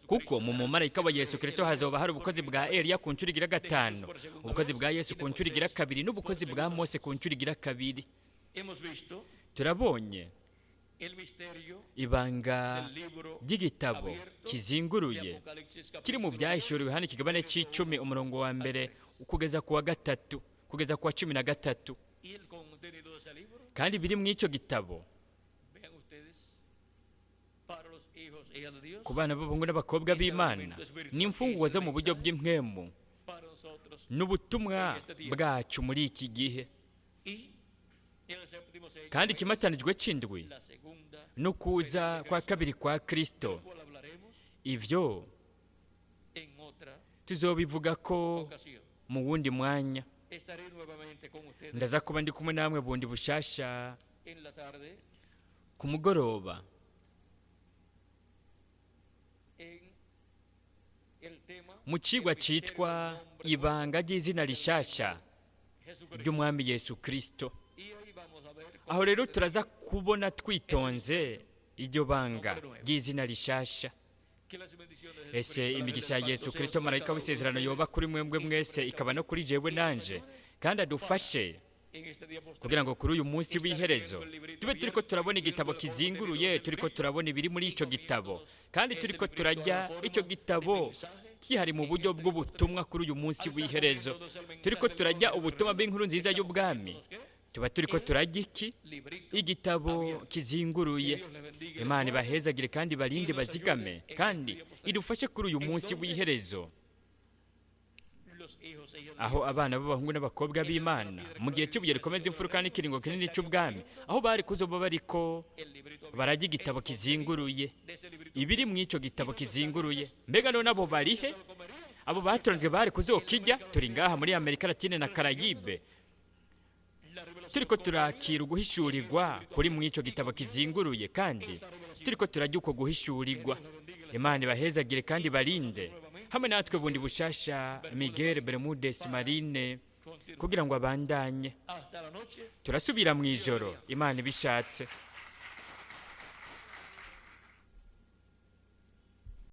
A: Kuko mu mumarayika wa Yesu Kristo hazoba hari ubukozi bwa Eliya ku nshuro igira 5, ubukozi bwa Yesu ku nshuro igira 2, n'ubukozi bwa Mose ku nshuro igira 2. Turabonye ibanga ry'igitabo kizinguruye kiri mu Vyahishuriwe Yohana ikigabane c'icumi umurongo wa 1 kugeza ku wa 3 kugeza ku wa 13. Kandi biri mw'ico gitabo ku bana b'abahungu n'abakobwa b'Imana ni imfungurwa zo mu buryo bw'impwemu n'ubutumwa bwacu muri iki gihe. Kandi ikimatanijwe c'indwi no kuza kwa kabiri kwa Kristo, ivyo tuzobivuga ko mu wundi mwanya. Ndaza kuba ndi kumwe namwe bundi bushasha ku mugoroba mu cigwa citwa ibanga ry'izina rishasha ry'umwami Yesu Kristo. Aho rero turaza kubona twitonze iryo banga ry'izina rishasha. Ese imigisha ya Yesu Kristo marayika w'isezerano yoba kuri mwebwe mwese, ikaba no kuri jewe nanje, kandi adufashe kugira ngo kuri uyu munsi w'iherezo tube turiko turabona igitabo kizinguruye, turiko turabona ibiri muri ico gitabo, kandi turiko turajya ico gitabo kihari mu buryo bw'ubutumwa kuri uyu munsi w'iherezo. Turiko turajya ubutumwa bw'inkuru nziza y'ubwami, tuba turiko turajya iki? Igitabo kizinguruye. Imana ibahezagire kandi barinde bazigame, kandi idufashe kuri uyu munsi w'iherezo aho abana b'abahungu n'abakobwa b'Imana mu gihe cy'ibuye rikomeza imfuruka n'ikiringo kinini cy'ubwami, aho bari kuzoba bariko barajya igitabo kizinguruye, ibiri mu ico gitabo kizinguruye. Mbega none abo barihe? Abo batoranijwe bari kuzokijya? Turi ngaha muri Amerika Latine na Karayibe turiko turakira uguhishurirwa kuri mu ico gitabo kizinguruye, kandi turiko turajya uko guhishurirwa. Imana ibahezagire kandi barinde hamwe natwe bundi bushasha Miguel Bermudez Marine kugira ngo abandanye. Turasubira mu ijoro Imana ibishatse.